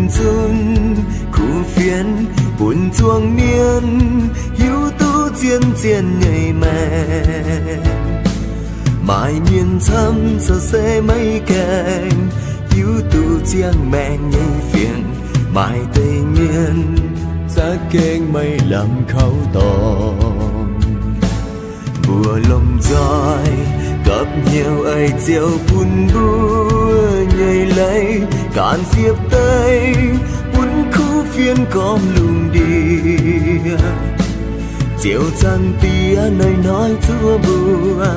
Nzunc kuv fienx bun zuangx mienh hiuv duqv zien-zien nyei maengc. Maaih mienh camv sou se maiv gaengh hiuv duqv ziangh maengc nyei fienx. Maaih deix mienh za'gengh maiv lamh kaux dorngx. Mbuo lomh nzoih gapv hnyouv ei Ziouv bun mbuo nyei leiz, ganh siepv deix bun kuv fienx gormx lungh ndiev. Ziouv Zaangc Diex hnoi-hnoi zuov mbuo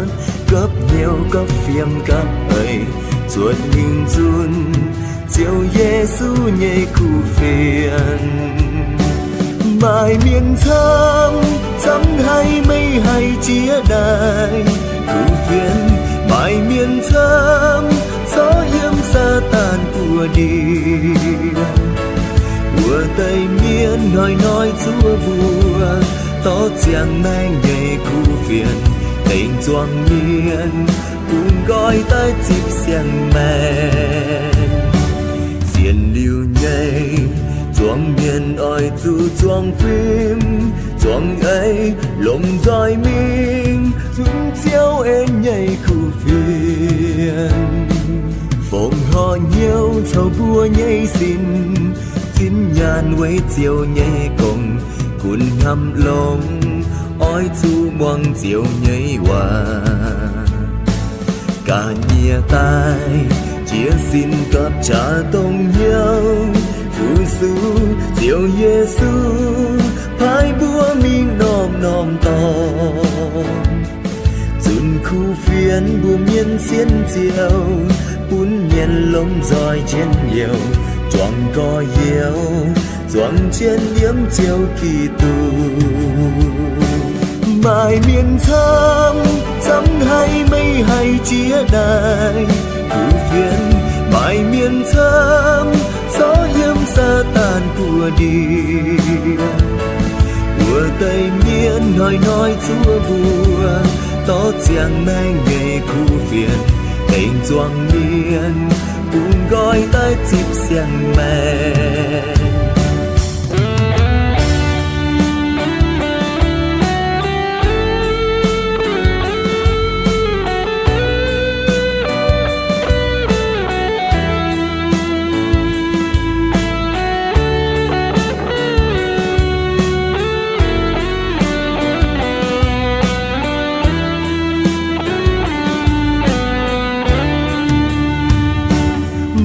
gapv hnyouv gapv fiem gapv eix, cuotv mingh nzunc Ziouv Yesu nyei kuv fienx. Maaih mienh camv, camv haiz meih haiz jiex daaih kuv fienx. Maaih mienh camv, corc yiem Saadaan buoz-ndiev. Wuov deix mienh hnoi-hnoi zuov mbuo dorh ziangh maengc nyei kuv fienx, dengh zuangx mienh bungx nqoi daaih zipv siang-maengc. Sienx liuz nyei zuangx mienh oix zuqc zuangx fim, zuangx eix lomh nzoih mingh zunc Ziouv en nyei kuv fienx. Fongc horc hnyouv coux mbuo nyei sin, zinh nyaanh weic Ziouv nyei gong, gunv hnamv longx oix zuqc muangx Ziouv nyei waac. Ga'nyiec daaih jiez sin gapv qaqv dongh hnyouv fu-sux Ziouv Yesu paaiv mbuo mingh norm-norm dorngx. Zunc kuv fienx mbuo mienh sienx Ziouv, bun mienh lomh nzoih njien-youh, juangc gorx-youz, zuangx jienv yiem Ziouv Giduc. Maaih mienh camv, camv haiz meih haiz jiex daaih kuv fienx. Maaih mienh camv, corc yiem Saadaan buoz-ndiev. Wuov deix mienh hnoi-hnoi zuov mbuo dorh ziangh maengc nyei kuv fienx, dengh zuangx mienh bungx nqoi daaih zipv siang-maengc.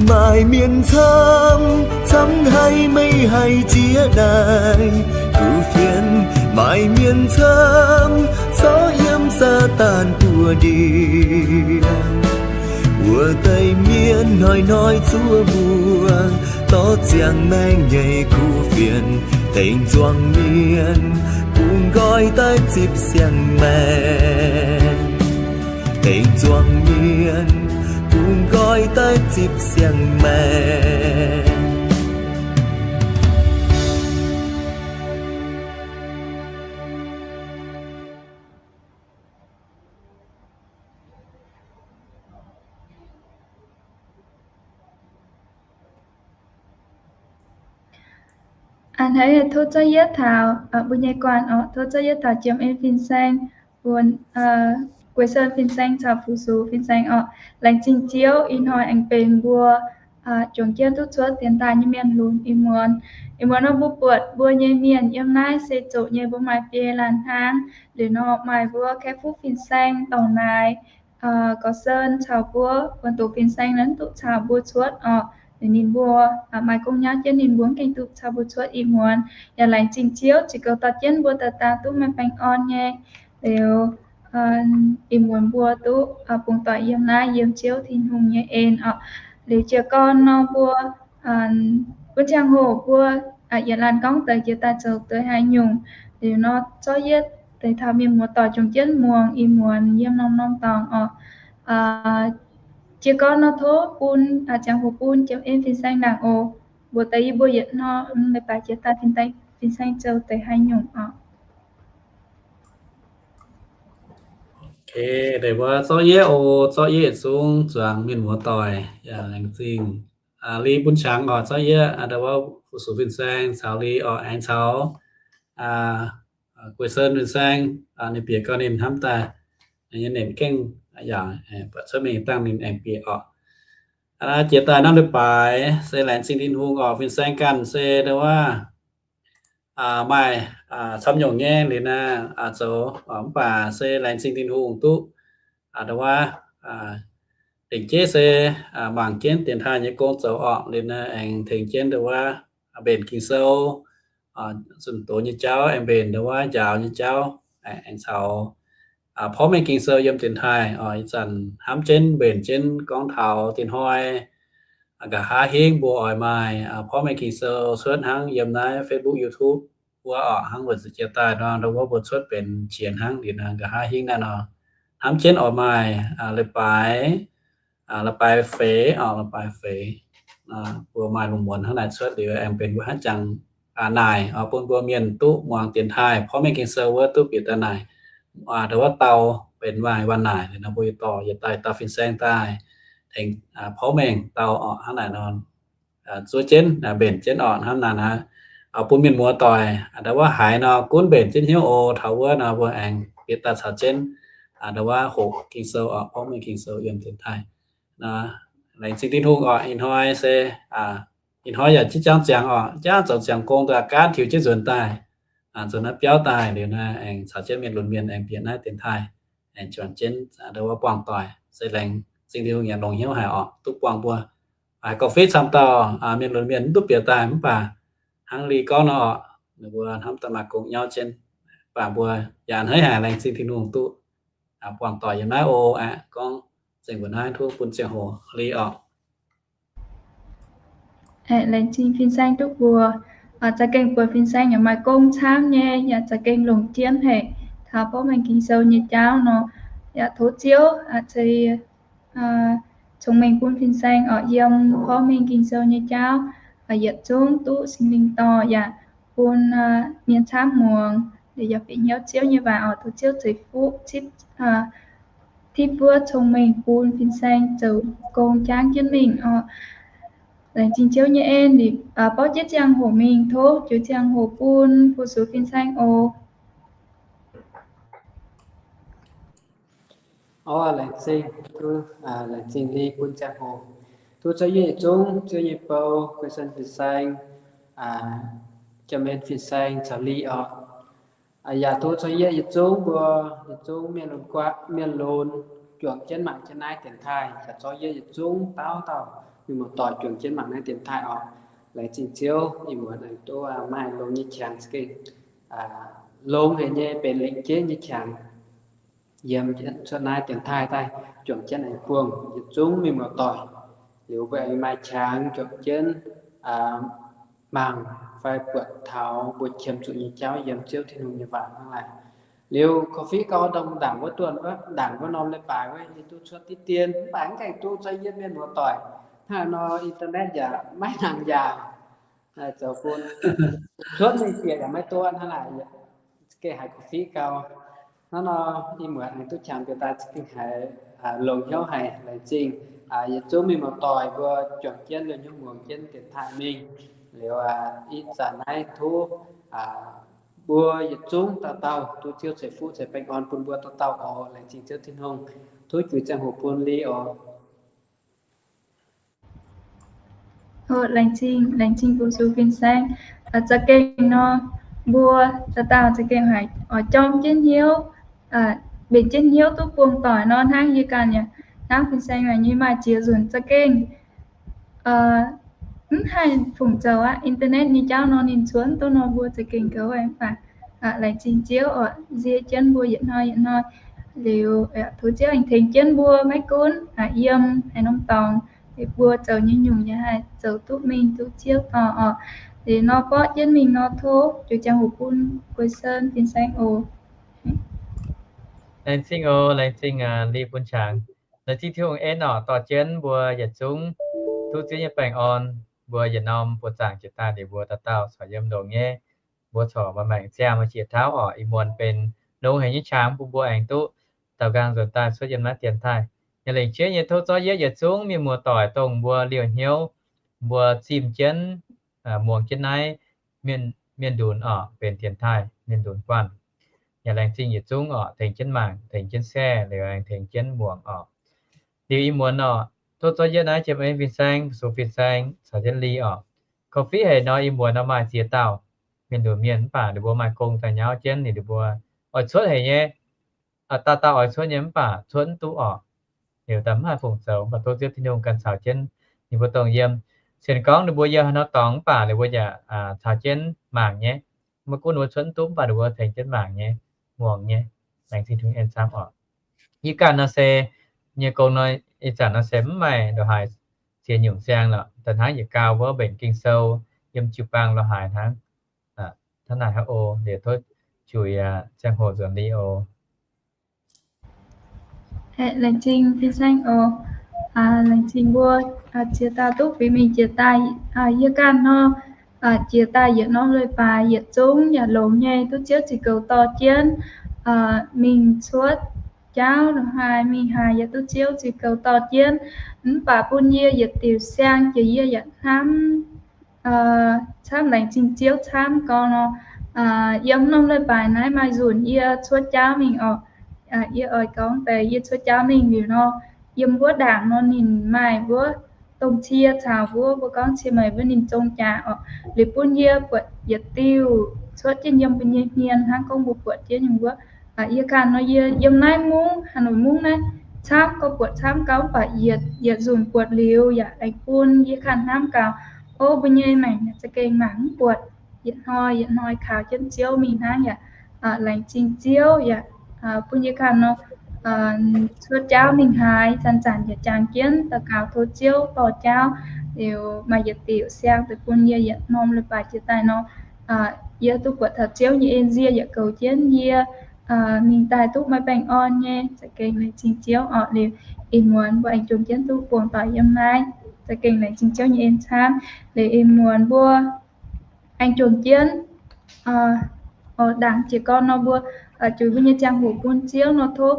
Maaih mienh camv, camv haiz meih haiz jiex daaih kuv fienx. Maaih mienh camv, corc yiem Saadaan buoz-ndiev. Wuov deix mienh hnoi-hnoi zuov mbuo dorh ziangh maengc nyei kuv fienx, dengh zuangx mienh bungx nqoi daaih zipv siang-maengc. Dengh zuangx mienh bungx nqoi daaih zipv siang-maengc. A'hneiv tov zorqv yietv taux mbuo nyei guanh oc. Tov zorqv yietv taux jiem en fin-saeng, mbuo guei sen fin-saeng caux fu-sux fin-saeng oc. Laengz zingh Ziouv ih hnoi aengx benx mbuo juangc jienv duqv cuotv dienx daaih nyei mienh lunx ih muonz. Ih muonz nor mbuo buatc mbuo nyei mienh yiem naaiv se zoqc nyei mbuo maaih biei laanh hnangv. Liuz nor maaih mbuo kaeqv fuqv fin-saeng dorngx naaic, gorx sen caux mbuo, wuonh doqc fin-saeng naaiv duqv caux mbuo cuotv oc. Liuz ninh mbuo maaih gong nyauv jienv ninh mbuo mv gaengh duqv caux mbuo cuotv ih muonz. Yaac laengz zingh Ziouv ziux goux dorh jienv mbuo dauh dauh duqv maaih baengh orn nyei. Liuz ih muonz mbuo duqv bungx doic yiem naaiv yiem Ziouv Tin-Hungh nyei en oc. Liuz jiez gorn nor mbuo wuov ziangh hoc mbuo yietc laanh gorngv deix jiex daaih zoux deix haaix nyungc. Liuz nor zorqv yietv deix taux mienh muoz-doic juangc jienv muangx ih muonz yiem norm-norm dorngx oc. Jiez gorn nor tov bun ziangh hoc bun jiem en fin-saeng ndaangc oc. Mbuox deix yie mbuo yietc hnoi mv leiz baaix jiex daaih fin-saeng zoux deix haaix nyungc oc. Deix mbuo zorqv yietv oc, zorqv yietv yietc zungv zuangx mienh muoz-doic yaac laengz zingh. Li bun qangx oc, zorqv yie, ndo wuov fu-sux fin-saeng caux Li oc, aengx caux Guei-Sen fin-saeng, ninh bieqc gau ninh hnamv daaih, ninh nyei nemc gengh yaac buatc cuotv mingh dangh ninh aengx bieqc oc. Jiex daaih norm leiz-baaix se laengz zingh Tin-Hungh oc, fin-saeng ganh se ndo wuov maaih camv nyungc nyei liuz naaiv zoux, mv baac se laengz zingh Tin-Hungh duqv ndo wuov dengc jeiv se mangc jienv dienx taaih nyei gong zoux orqc, liuz naaiv aengx tengx jienv ndo wuov mbenc Ging-Sou, zunh doz nyei jauv aengx mbenc, ndo wuov njaaux nyei jauv aengx caux porv mengh Ging-Sou yiem dienx taaih oc. Ih zanc hnamv jienv mbenc jienv gorngv taux dinh hnoi nqa'haav hingv mbuo oix maaih porv mengh Ging-Sou cuotv hnangv yiem naaiv Facebook, YouTube wuov oc, hnangv weic zuqc jiex daaih nor ndo wuov mbuo cuotv benx qiex hnangv liuz naaiv nqa'haav hingv naaiv nor, hnamv jienv oix maaih leiz-baaix, leiz-baaix feix oc, leiz-baaix feix mbuo maaih lungh muonz hnangv naaic cuotv liuz aengx benx mbuo hnangv jangx naaic bun mbuo mienh duqv muangx dienx taaih porv mengh Ging-Sou wuov duqv bieqc daaih naaic, ndo wuov dau benx waac naaic nor mbuo yietc dorh yietc daaih dauh fin-saeng daaih tengx porv mengh dau oc, hnangv naaic nor zuov jienv mbenc jienv oc, hnamv naaic naaiv bun mienh muoz doic ndo wuov haiz nor gunv mbenc jienv hnyouv oc. Taux wuov nor mbuo aengx bieqc daaih caux jienv ndo wuov hoqc Ging-Sou oc, porv mengh Ging-Sou yiem dienx taaih. Laengz zingh Tin-Hungh oc. Ih hnoi se, ih hnoi yaac jiex jangx ziangx oc, jangx zoux ziangx gong daaih gaanv tiux jienv nzuonx daaih, nzuonx naaiv biauv daaih liuz naaiv aengx caux jienv mienh lunx mienh aengx bieqc naaiv dienx taaih, aengx juangc jienv ndo wuov buangh doic. Se laengz zingh Tin-Hungh yaac longx hnyouv haic oc, duqv buangh mbuo. Haiz gauh fitv camv dauh mienh lunx mienh mv duqv bieqc daaih mv baac hnangv Li gorngv nor oc, ninh mbuo hnamv daaih maaih gong nyauv jienv, mv baac mbuo yaac a'hneiv haic, laengz zingh Tin-Hungh duqv buangh doic yiem naaiv oc. Aqv, gorngv zengc mbuo naaiv tov bun ziangh hoc Li oc. Laengz zingh fin-saeng duqv mbuox, za'gengh buatc fin-saeng yaac maaih gong camv nyei, yaac za'gengh longc jienv haic taux porv mengh Ging-Sou nyei jauv nor. Yaac tov Ziouv ceix cong-mengh bun fin-saeng oc, yiem porv mengh Ging-Sou nyei jauv yietc zungv duqv Singx Lingh dorh, yaac bun mienh camv muangx, yaac bieqc hnyouv Ziouv nyei waac oc. Tov Ziouv ceix fuqv tipv buov cong-mengh bun fin-saeng zoux gong jangv jienv mingh oc. Laengz zingh Ziouv nyei en, borqv jienv ziangh hoc mingh, tov juix ziangh hoc bun fu-sux fin-saeng oc. Orv, laengz zingh, tov, laengz zingh Li bun ziangh hoc. Tov Ziouv yie yietc zungv Ziouv nyei bou, Guei Sen fin-saeng, Jiem En fin-saeng caux Li oc. Yaac tov Ziouv yie yietc zungv mbuo, yietc zungv mienh lunx guaatv, mienh lunx juangc jienv mangc jienv naaiv dienx taaih, yaac Ziouv yie yietc zungv dauh dauh mienh muoz-doic juangc jienv mangc naaiv dienx taaih oc. Laengz zingh Ziouv, ih muonz aengx duqv maaih longx nyei qangx za'gengh longx haic nyei, benx lengc jeiv nyei qangx yiem cuotv naaiv dienx taaih daaih juangc jienv aengx buangh yietc zungv mienh muoz-doic. Liuz mbuo aengx maaih qangx juangc jienv mangc fai buatc taux mbuo qiemx zuqc nyei jauv yiem Ziouv Tin-Hungh nyei waac hnangv naaic. Liuz korv-fiqv gau, ndongc ndaangc wuov dunh, ndaangc wuov norm leiz-baaix wuov, yie duqv cuotv diqv dien, mv baac mv gaengh duqv Ziouv yie mienh muoz-doic. Hnangv nor internet yaac maiv nangc yaangh, zoux bun cuotv mingh bieqc yaac maiv duqv hnangv naaic, za'gengh haiz korv-fiqv gau. Hnangv nor, ih muonz aengx duqv qangx bieqc daaih za'gengh haiz longx hnyouv haic. Laengz zingh yietc zungv mienh muoz-doic mbuo juangc jienv liuz hnyouv muangx jienv dienx taaih mingh. Liuz ih zanc naaiv tov mbuo yietc zungv dauh dauh duqv Ziouv ceix fuqv ceix baengh orn bun mbuo dauh dauh oc. Laengz zingh Ziouv Tin-Hungh. Tov juix ziangh hoc bun Li oc. Laengz zingh, laengz zingh fu-sux fin-saeng. Za'gengh nor, mbuo dauh dauh za'gengh haiz oix jorm jienv hnyouv, mbenc jienv hnyouv duqv buangh doic nor, hnangv yie ganh yaac hnangv fin-saeng naaic nyei maaih ziex nzunc za'gengh mv haih fungc zoux aqv. Internet nyei jauv nor ninh cuotv duqv nor mbuo za'gengh goux mv baac laengz zingh Ziouv oc, nzie jienv mbuo yietc hnoi yietc hnoi. Liuz tov Ziouv aengx tengx jienv mbuo maiv gunv yiem haaix norm dorngx, mbuo zoux nyei nyungc yaac haih zoux duqv mingh duqv Ziouv dorngx oc. Liuz nor borqv jienv mingh nor tov juix ziangh hoc bun Guei Sen fin-saeng oc. Laengz zingh oc, laengz zingh Li bun qangx. Laengz zingh Tin-Hungh en oc, dorh jienv mbuo yietc zungv duqv Ziouv nyei baengh orn. Mbuo yietc norm buoz-zaangc jiex daaih liuz mbuo dauh dauh corc yiem longx nyei. Mbuo corc maaih maengc ziangh maaih jiex tauv oc. Ih muonz benx longx haic nyei qangx bun mbuo aengx duqv daaux nqaang nzuonx daaih cuotv yiem naaiv dienx taaih. Yaac lengc jeiv nyei tov zorqv yie yietc zungv mienh muoz-doic dongh mbuo liouh hnyouv mbuo zimh jienv, muangx jienv naaiv mienh ndunx oc, benx dienx taaih mienh ndunx guanh. Yaac laengz zingh yietc zungv oc, tengx jienv mangc, tengx jienv share, liuz aengx tengx jienv muangx oc. Liuz ih muonz oc, tov zorqv yietv naaiv jiem en fin-saeng, sux fin-saeng caux jienv li oc. Korv-fiqv haic nor ih muonz nor maaih ziex dauh mienh ndunx mienh mv baac ninh mbuo maaih gong daaih nyauv jienv ninh mbuo oix cuotv haic nyei. Dauh dauh oix cuotv nyei mv baac cuotv mv duqv oc. Liuz daaih mv haih fungc zoux, mv baac tov Ziouv Tin-Hungh ganh caux jienv ninh mbuo dongh yiem. Cien gorngv ninh mbuo yiem haaix nor dorngx mv baac ninh mbuo yaac caux jienv mangc nyei. Maiv gunv ninh mbuo cuotv mv duqv mv baac ninh mbuo tengx jienv mangc nyei, muangx nyei. Laengz zingh Tin-Hungh en camv oc. Yie ganh nor se, nyei gong nor, ih zanc nor se mv maaih ndongc haaix ziex nyungc siang lorqc. Daaih hnangv yietc gau wuov mbenc Ging-Sou yiem jiu-baang lorz haaix hnangv. Hnangv naaic hnangv oc. Liuz tov juix ziangh hoc nzuonx li oc. Laengz zingh fin-saeng oc. Laengz zingh mbuo ziex dauh duqv fingx mingh jiex daaih. Yie ganh nor, jiex daaih yietc norm leiz-baaix yietc zungv yaac longx nyei, duqv Ziouv zipv goux dorh jienv mingh cuotv jauv lorz haaix, mingh haaix yaac duqv Ziouv zipv goux dorh jienv. Mv baac bun yie yietc diuc siang jiex yie yaac hnamv camv, laengz zingh Ziouv camv gorngv nor, yiem norm leiz-baaix naaiv maaih nzunc yie cuotv jauv mingh oc. Yie oix gorngv deix yie cuotv jauv mingh liuz nor, yiem wuov ndaangc nor ninh maaih wuov dongh cie caux wuov, mbuo gorngv cie meix wuov ninh zong jaax oc. Liuz bun yie buatc yietc diuh cuotv jienv yiem mbuo nyei hmien hnangv gorngv mbuo buatc jienv nyei wuov. Yie ganh nor yie yiem naaiv mungv, Hà Nội mungv naaiv, camv gorngv buatc camv gau mv baac yietc, yietc nzunc buatc liuz yaac aengx bun yie ganh hnamv gaax, o, mbuo nyei maengc za'gengh mangc mv buatc. Yietc hnoi yietc hnoi kaux jienv Ziouv mingh hnangv yaac laengz zingh Ziouv yaac bun yie ganh nor cuotv jauv mingh haaix, zanc-zanc yaac jangx jienv daux gaux tov Ziouv dorh jauv, liuz maaih yietc diuc siang deix bun yie yietc norm leiz-baaix jiex daaih nor, yie duqv buatc taux Ziouv nyei en nzie yaac goux jienv yie mingh daaih duqv maaih baengh orn nyei, za'gengh laengz zingh Ziouv oc. Liuz ih muonz mbuo aengx jomc jienv duqv buangh doic yiem naaiv, za'gengh laengz zingh Ziouv nyei en camv. Liuz ih muonz mbuo aengx jomc jienv oc, ndaangc jiez gorn nor mbuo juix mbuo nyei ziangh hoc bun Ziouv nor tov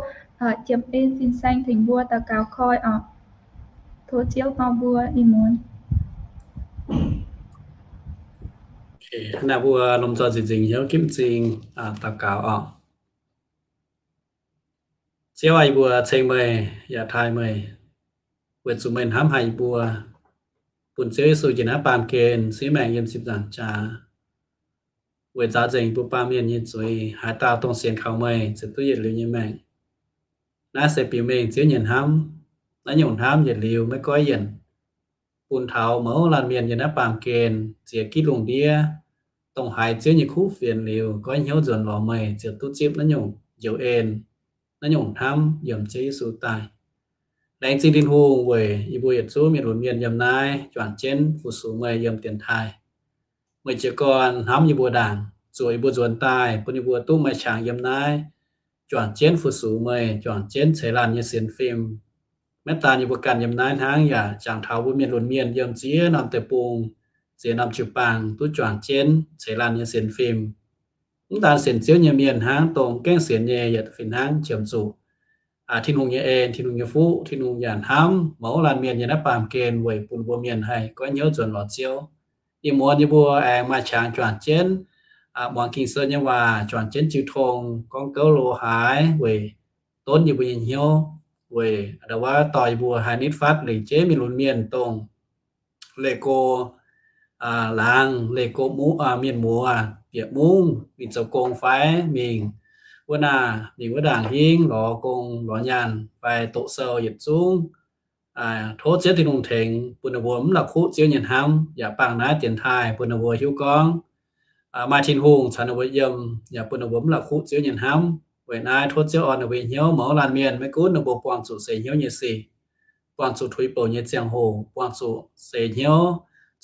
jiem en fin-saeng tengx mbuo daux gaux koi oc. Tov Ziouv dorh mbuo ih muonz. Hnangv naaic mbuo lomh nzoih nzieqc nzingc hnyouv ginv m'zing daux gaux oc. Ziouv aah, yie mbuo ceng meih yaac taaih meih, weic zuqc meih hnamv haic yie mbuo, bun Ziouv Yesu njiec naaiv baamh gen siev maengc yiem ziepc nzaangc jaax, weic nzaaux nzengc yie mbuo baamh mienh nyei zuiz. Haaix dauh dongh sienx kaux meih ziouc duqv yietc liuz nyei maengc. Naaiv se biux mengh Ziouv nyei hnamv. Naaiv nyungc hnamv yietc liuz maiv goiv yienc, bun taux mouz laanh mienh yiem naaiv baamh gen ziex gitv lungh ndiev, dongh haiz Ziouv nyei kuv fienx liuz goiv hnyouv nzuonx lorz meih ziouc duqv zipv naaiv nyungc njoux en, naaiv nyungc hnamv yiem Ziouv Yesu daaih. Laengz zingh Tin-Hungh weic yie mbuo yietc zungv mienh lunx mienh yiem naaiv juangc jienv fu-sux meih yiem dienx taaih. Meih jiez gorn hnamv yie mbuo ndaangc, zuoqc yie mbuo nzuonx daaih, bun yie mbuo duqv maaih qangx yiem naaiv juangc jienv fu-sux meih, juangc jienv ceix laanh nyei sienx fim. Maiv daan yie mbuo ganh yiem naaiv hnangv, yaac jangx taux mbuo mienh lunx mienh yiem ziex norm deic-bung, ziex norm jiu-baang duqv juangc jienv ceix laanh nyei sienx fim. Mv daan sienx Ziouv nyei mienh hnangv, dongh gaengh sienx nyei yietc fih hnangv qiemx zuqc Tin-Hungh nyei en, Tin-Hungh nyei fuqv. Tin-Hungh yaac hnamv mouz laanh mienh yiem naaiv baamh gen weic bun mbuo mienh haih goiv hnyouv nzuonx lorz Ziouv. Ih muonz yie mbuo aengx maaih qangx juangc jienv muangx Ging-Sou nyei waac, juangc jienv jiu tong gorngv gouv lo haaix weic donv yie mbuo nyei hnyouv, weic ndo wuov dorh yie mbuo haih nitv fatv lingc jeiv mienh lunx mienh dongh leih go laangz, leih go mienh muoz bieqc mungv mingh zoux gong fai mingh wuov naah mingh wuov ndaangc hingv lorz gong lorz nyaanh fai doqc sou yietc zungv. Tov Ziouv Tin-Hungh tengx bun ninh mbuo mv la'kuqv Ziouv nyei hnamv, yaac bangh naaiv dienx taaih bun ninh mbuo hiuv gorngv maaih Tin-Hungh caux ninh mbuo yiem, yaac bun ninh mbuo mv la'kuqv Ziouv nyei hnamv. Weic naaiv tov Ziouv orn ninh mbuo nyei hnyouv, mouz laanh mienh maiv gunv ninh mbuo buangh zuqc seix hnyouv nyei sic, buangh zuqc tuix bouc nyei ziangh hoc, buangh zuqc seix hnyouv,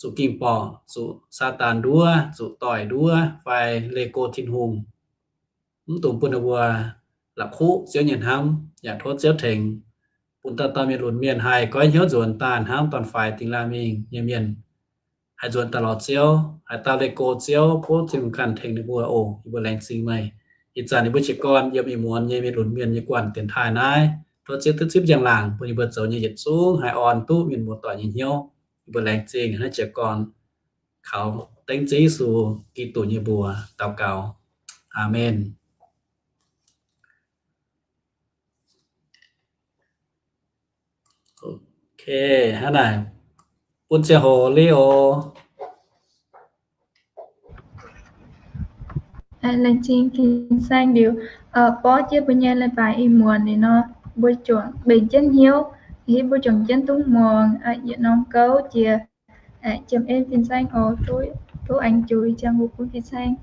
zuqc ging-borqc, zuqc Saadaan nduov, zuqc doic nduov fai leih go Tin-Hungh, mv dungx bun ninh mbuo la'kuqv Ziouv nyei hnamv, yaac tov Ziouv tengx bun dauh dauh mienh lunx mienh haih goiv hnyouv nzuonx daaih hnangv dorn-faix dingx laangh mingh nyei mienh, haih nzuonx daaih lorz Ziouv, haaix dauh leih go Ziouv, tov Tin-Hungh ganh tengx ninh mbuo oc. Yie mbuo laengz zingh meih. Ih zanc yie mbuo jiez gorn yiem ih muonz nyei mienh lunx mienh nyei guanh dienx taaih naaiv, tov Ziouv duqv zipv njang-laangc bun yie mbuo zoux nyei yietc zungv haih orn duqv mienh muoz-doic nyei hnyouv. Mbuo laengz zingh naaiv jiez gorn kaux dengv Ziouv Yesu Giduc nyei mbuox daux gaux. Aamen. Ok, hnangv naaic, bun ziangh hoc Leo. Laengz zingh fin-saeng liuz, borqv jienv mbuo nyei leiz-baaix ih muonz liuz nor, mbuo juangc mbenc jienv hnyouv, hitv mbuo juangc jienv duqv muangx yietc norm gouv jiex. Jiem en fin-saeng oc. Tov aengx juix ziangh hoc bun fin-saeng.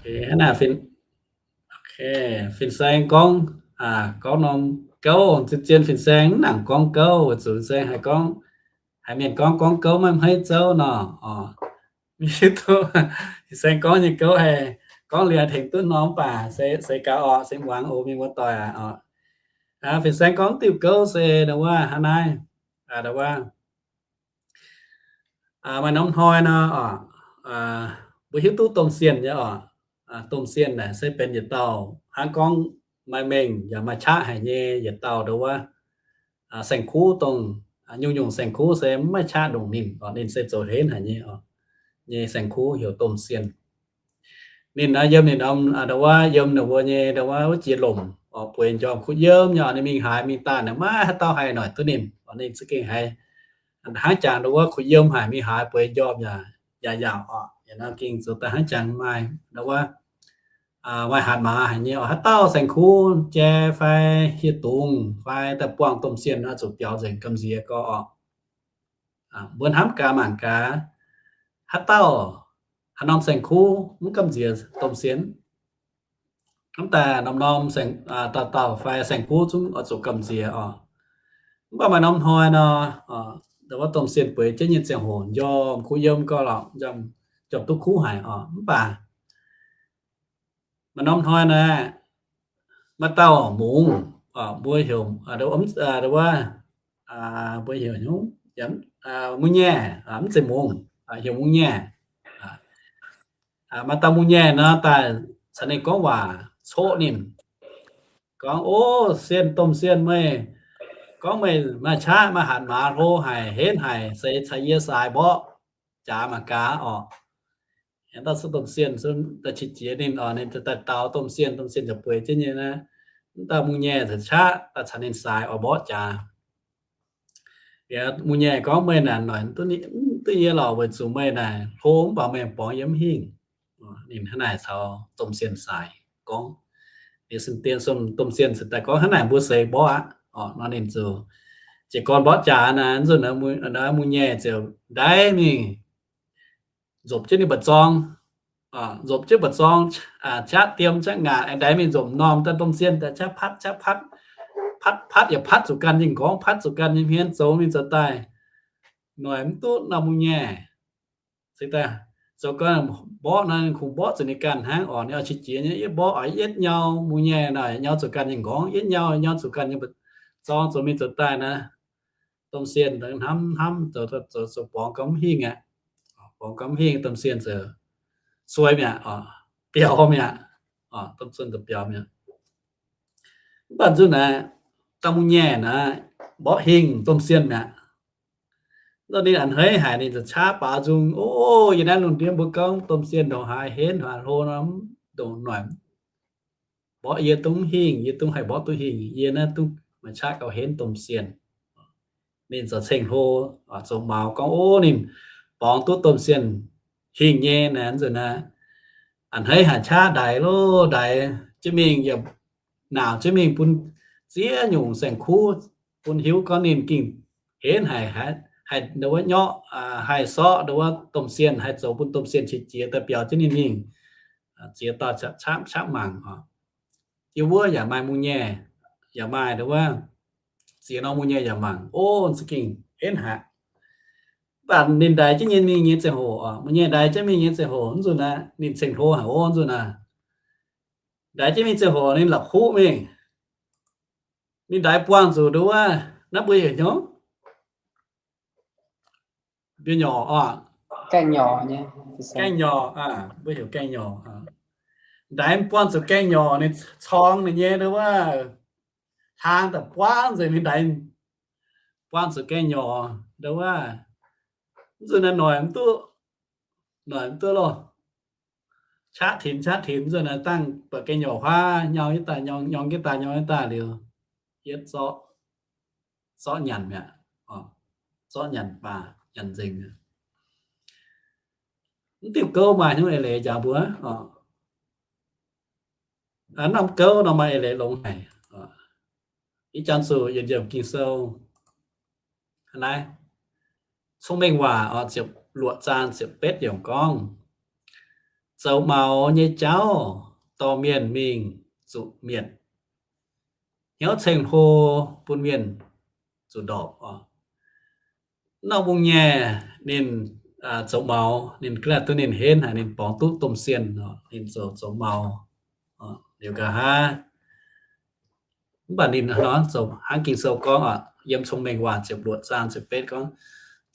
Hnangv naaic, fin-saeng gorngv, gorngv norm gouv, zien-zien fin-saeng mv nangc gorngv gouv, weic zuqc fin-saeng haiz gorngv, haiz mienh gorngv, gorngv gouv maiv hmeiv zouv nor. Fin-saeng gorngv nyei gouv haiz gorngv liuz haih tengx duqv norm mv baac se, se gaux oc, se muangx oc, mienh muoz-doic oc. Fin-saeng gorngv diuh gouv se ndau wuov hnangv naaiv, ndau wuov maaih norm hnoi nor, mbuo hiuv duqv domh sienh nyei oc. Domh sienh naaic se benx yietc dauh hnangv gorngv maaih mengh yaac maaih qaqv haic nyei yietc dauh ndau wuov saeng-kuv, dongh nyungc-nyungc saeng-kuv se maiv qaqv ndongc ninh oc. Ninh se zoux henv haic nyei oc. Nyei saeng-kuv heuc domh sienh. Ninh naaiv yiem ninh norm ndau wuov, yiem ninh mbuo nyei ndau wuov wuov jiex lomc oc, bueix njormh kuv yiem nyei oc. Ninh mingh haaix mingh daaih naaic maiv haaix dauh haih noic duqv ninh oc. Ninh za'gengh haiz hnangv jangx ndau wuov kuv yiem haic, mingh haaix bueix njormh yaac, yaac yaauc oc. Yaac nor gengh zoux daaih hnangv jangx maaih ndau wuov maaih hatc maaz haic nyei oc. Haaix dauh saeng-kuv jai fai hieh dungz fai daaih buangh domh sienh nor, zuqc biaux nzengc gamh nziex gorx oc. Mbuo hnamv gaax mangc gaax, haaix dauh, haaix norm saeng-kuv mv gamh nziex domh sienh? Hnamv daaih norm-norm dauh dauh fai saeng-kuv zungv oix zuqc gamh nziex oc. Mv baac maaih norm hnoi nor, ndau wuov domh sienh bueix jienv nyei ziangh hoc njormh kuv yiem gorx lorqc, njormh duqv kuv haic oc. Mv baac maaih norm hnoi naaic, maaih dauh mungz, mbuo heuc, ndau wuov, mbuo heuc hnyouv, mungz nyei, mv zeiz mungz, heuc mungz nyei. Maaih dauh mungz nyei nor daaih caux ninh gorngv waac, coqv ninh, gorngv, O, sienh, domh sienh, meih gorngv meih maaih qaqv maaih hatc maaz hlo haic, henv haic, se caux yie saaix mborqv jaax mangc gaax oc. Hnangv dauh se domh sienh daaih qiex jiez ninh oc, ninh daaih daux domh sienh, domh sienh ziouc bueix jienv nyei naaiv. Mv dauh mungz nyei ziouc qaqv daaih caux ninh saaix oix mborqv jaax. Mungz nyei gorngv, Meih naaic noic duqv yie lorqc, weic zuqc meih naaic hlo mv baac meih borngz yie mv hingh. Ninh hnangv naaic caux domh sienh saaix gorngv. Liuz sin dien domh sienh daaih gorngv, Hnangv naaic mbuo seix mborqv aqv oc. Nor ninh ziouc jiez gorn mborqv jaax naaic, nzunc naaiv mungz nyei ziouc ndaix mingh nzopc jienv ninh mba'zorng, nzopc jienv mba'zorng, qaqv diem qaqv ngaatc, ndaix mingh nzopc m'normh daaih domh sienh daaih qaqv patv, qaqv patv, patv, patv yaac patv zuqc ganh nyei m'nqorngv, patv zuqc ganh nyei hmien, zoux mingh zoux daaih noic mv duqv norm mungz nyei. Se daaih zoux gau, mborqv nor kungx mborqv zuqc ninh ganh hnangv oc. Ninh oix qiex jiez nyei, Yie mborqv oix yietv nyau mungz nyei naaic, nyau zuqc ganh nyei m'nqorngv, yietv nyau nyau zuqc ganh nyei m'nqorngv, zoux mingh zoux daaih naaic. Domh sienh hnamv hnamv, zoux zoux borngz gau mv hingh aqv. Borngz gau mv hingh, domh sienh ziouc suei mi'aqv, biaux mi'aqv. Domh sienh ziouc biaux mi'aqv. Mv baac nzunc naaic, dauh mungz nyei naaic mborqv hingh domh sienh mi'aqv. Nor ninh a'hneiv haic, ninh ziouc qaqv baaux nzung, O, yie naaiv lungh ndiev mbuo gorngv domh sienh ndongc haaix henv haaix hlo nor, ndongc noic mborqv yie dongh mv hingh, yie dongh haih mborqv duqv hingh, yie naaiv dongh maaih qaqv gauh henv domh sienh. Ninh ziouc ceng-hlo, zoux maux gorngv, O, ninh borngz duqv domh sienh hingh nyei naaic. Nzunc naaic, a'hneiv haic qaqv ndaix loh, ndaix jienv mingh, yaac nauc jienv mingh bun ziex nyungc saeng-kuv bun hiuv gorngv ninh gengh henv haic, haih ndau wuov nyorqv, haih sorqv ndau wuov domh sienh, haih zoux bun domh sienh qiex jiez daaih biaux jienv ninh mingh. Ziex dauh qaqv mangc oc. Yie wuov yaac maaih mungz nyei, yaac maaih ndau wuov ziex norm mungz nyei yaac mangc, O, za'gengh henv haic. Mv baac ninh ndaix jienv nyei mingh nyei ziangh hoc oc, mungz nyei ndaix jienv mingh nyei ziangh hoc, nzunc naaic ninh ceng-hlo haic, O, nzunc naaic ndaix jienv mingh ziangh hoc ninh la'kuqv mingh. Ninh ndaix buangh zuqc ndau wuov, naaiv mbuo heuc hnyouv, mbienv nyorc oc, gaengh nyorc, mbuo heuc gaengh nyorc. Ndaix buangh zuqc gaengh nyorc, ninh corng ninh nyei ndau wuov hlang daaih buangv nzengc, ninh ndaix buangh zuqc gaengh nyorc. Nduov wuov, mv zuqc naaiv noic mv duqv, noic mv duqv loh. Qaqv tinx qaqv tinx nzunc naaiv dangh buatc ga'nyouc huaav nyorng jienv daaih nyorng jienv daaih nyorng jienv daaih liuz, yietv zorqv, zorqv nyanc mi'aqv, zorqv nyanc baac nyanc nzengc mi'aqv. Mv diuh gouv maaih hnyouv eix leiz njaaux mbuo. Norm gouv nor maaih eix leiz longx haic. Ih zanc zuqc yietc njiemc Ging-Sou naaiv, Cong-Mengh Waac ziepc luoqc zaang ziepc betv yiemc gorngv, zoux maux nyei jauv dorh mienh mingh zuqc mietc, hnyouv ceng-hlo bun mienh zuqc ndorpc oc. Norm mbungv nyei ninh zoux maux, ninh ga'naaiv duqv ninh henv haic, ninh borngz duqv domh sienh, ninh zoux, zoux maux liuz nqa'haav. Mv baac ninh nor zoux hnangv Ging-Sou gorngv oc, yiem Cong-Mengh Waac ziepc luoqc zaang ziepc betv gorngv,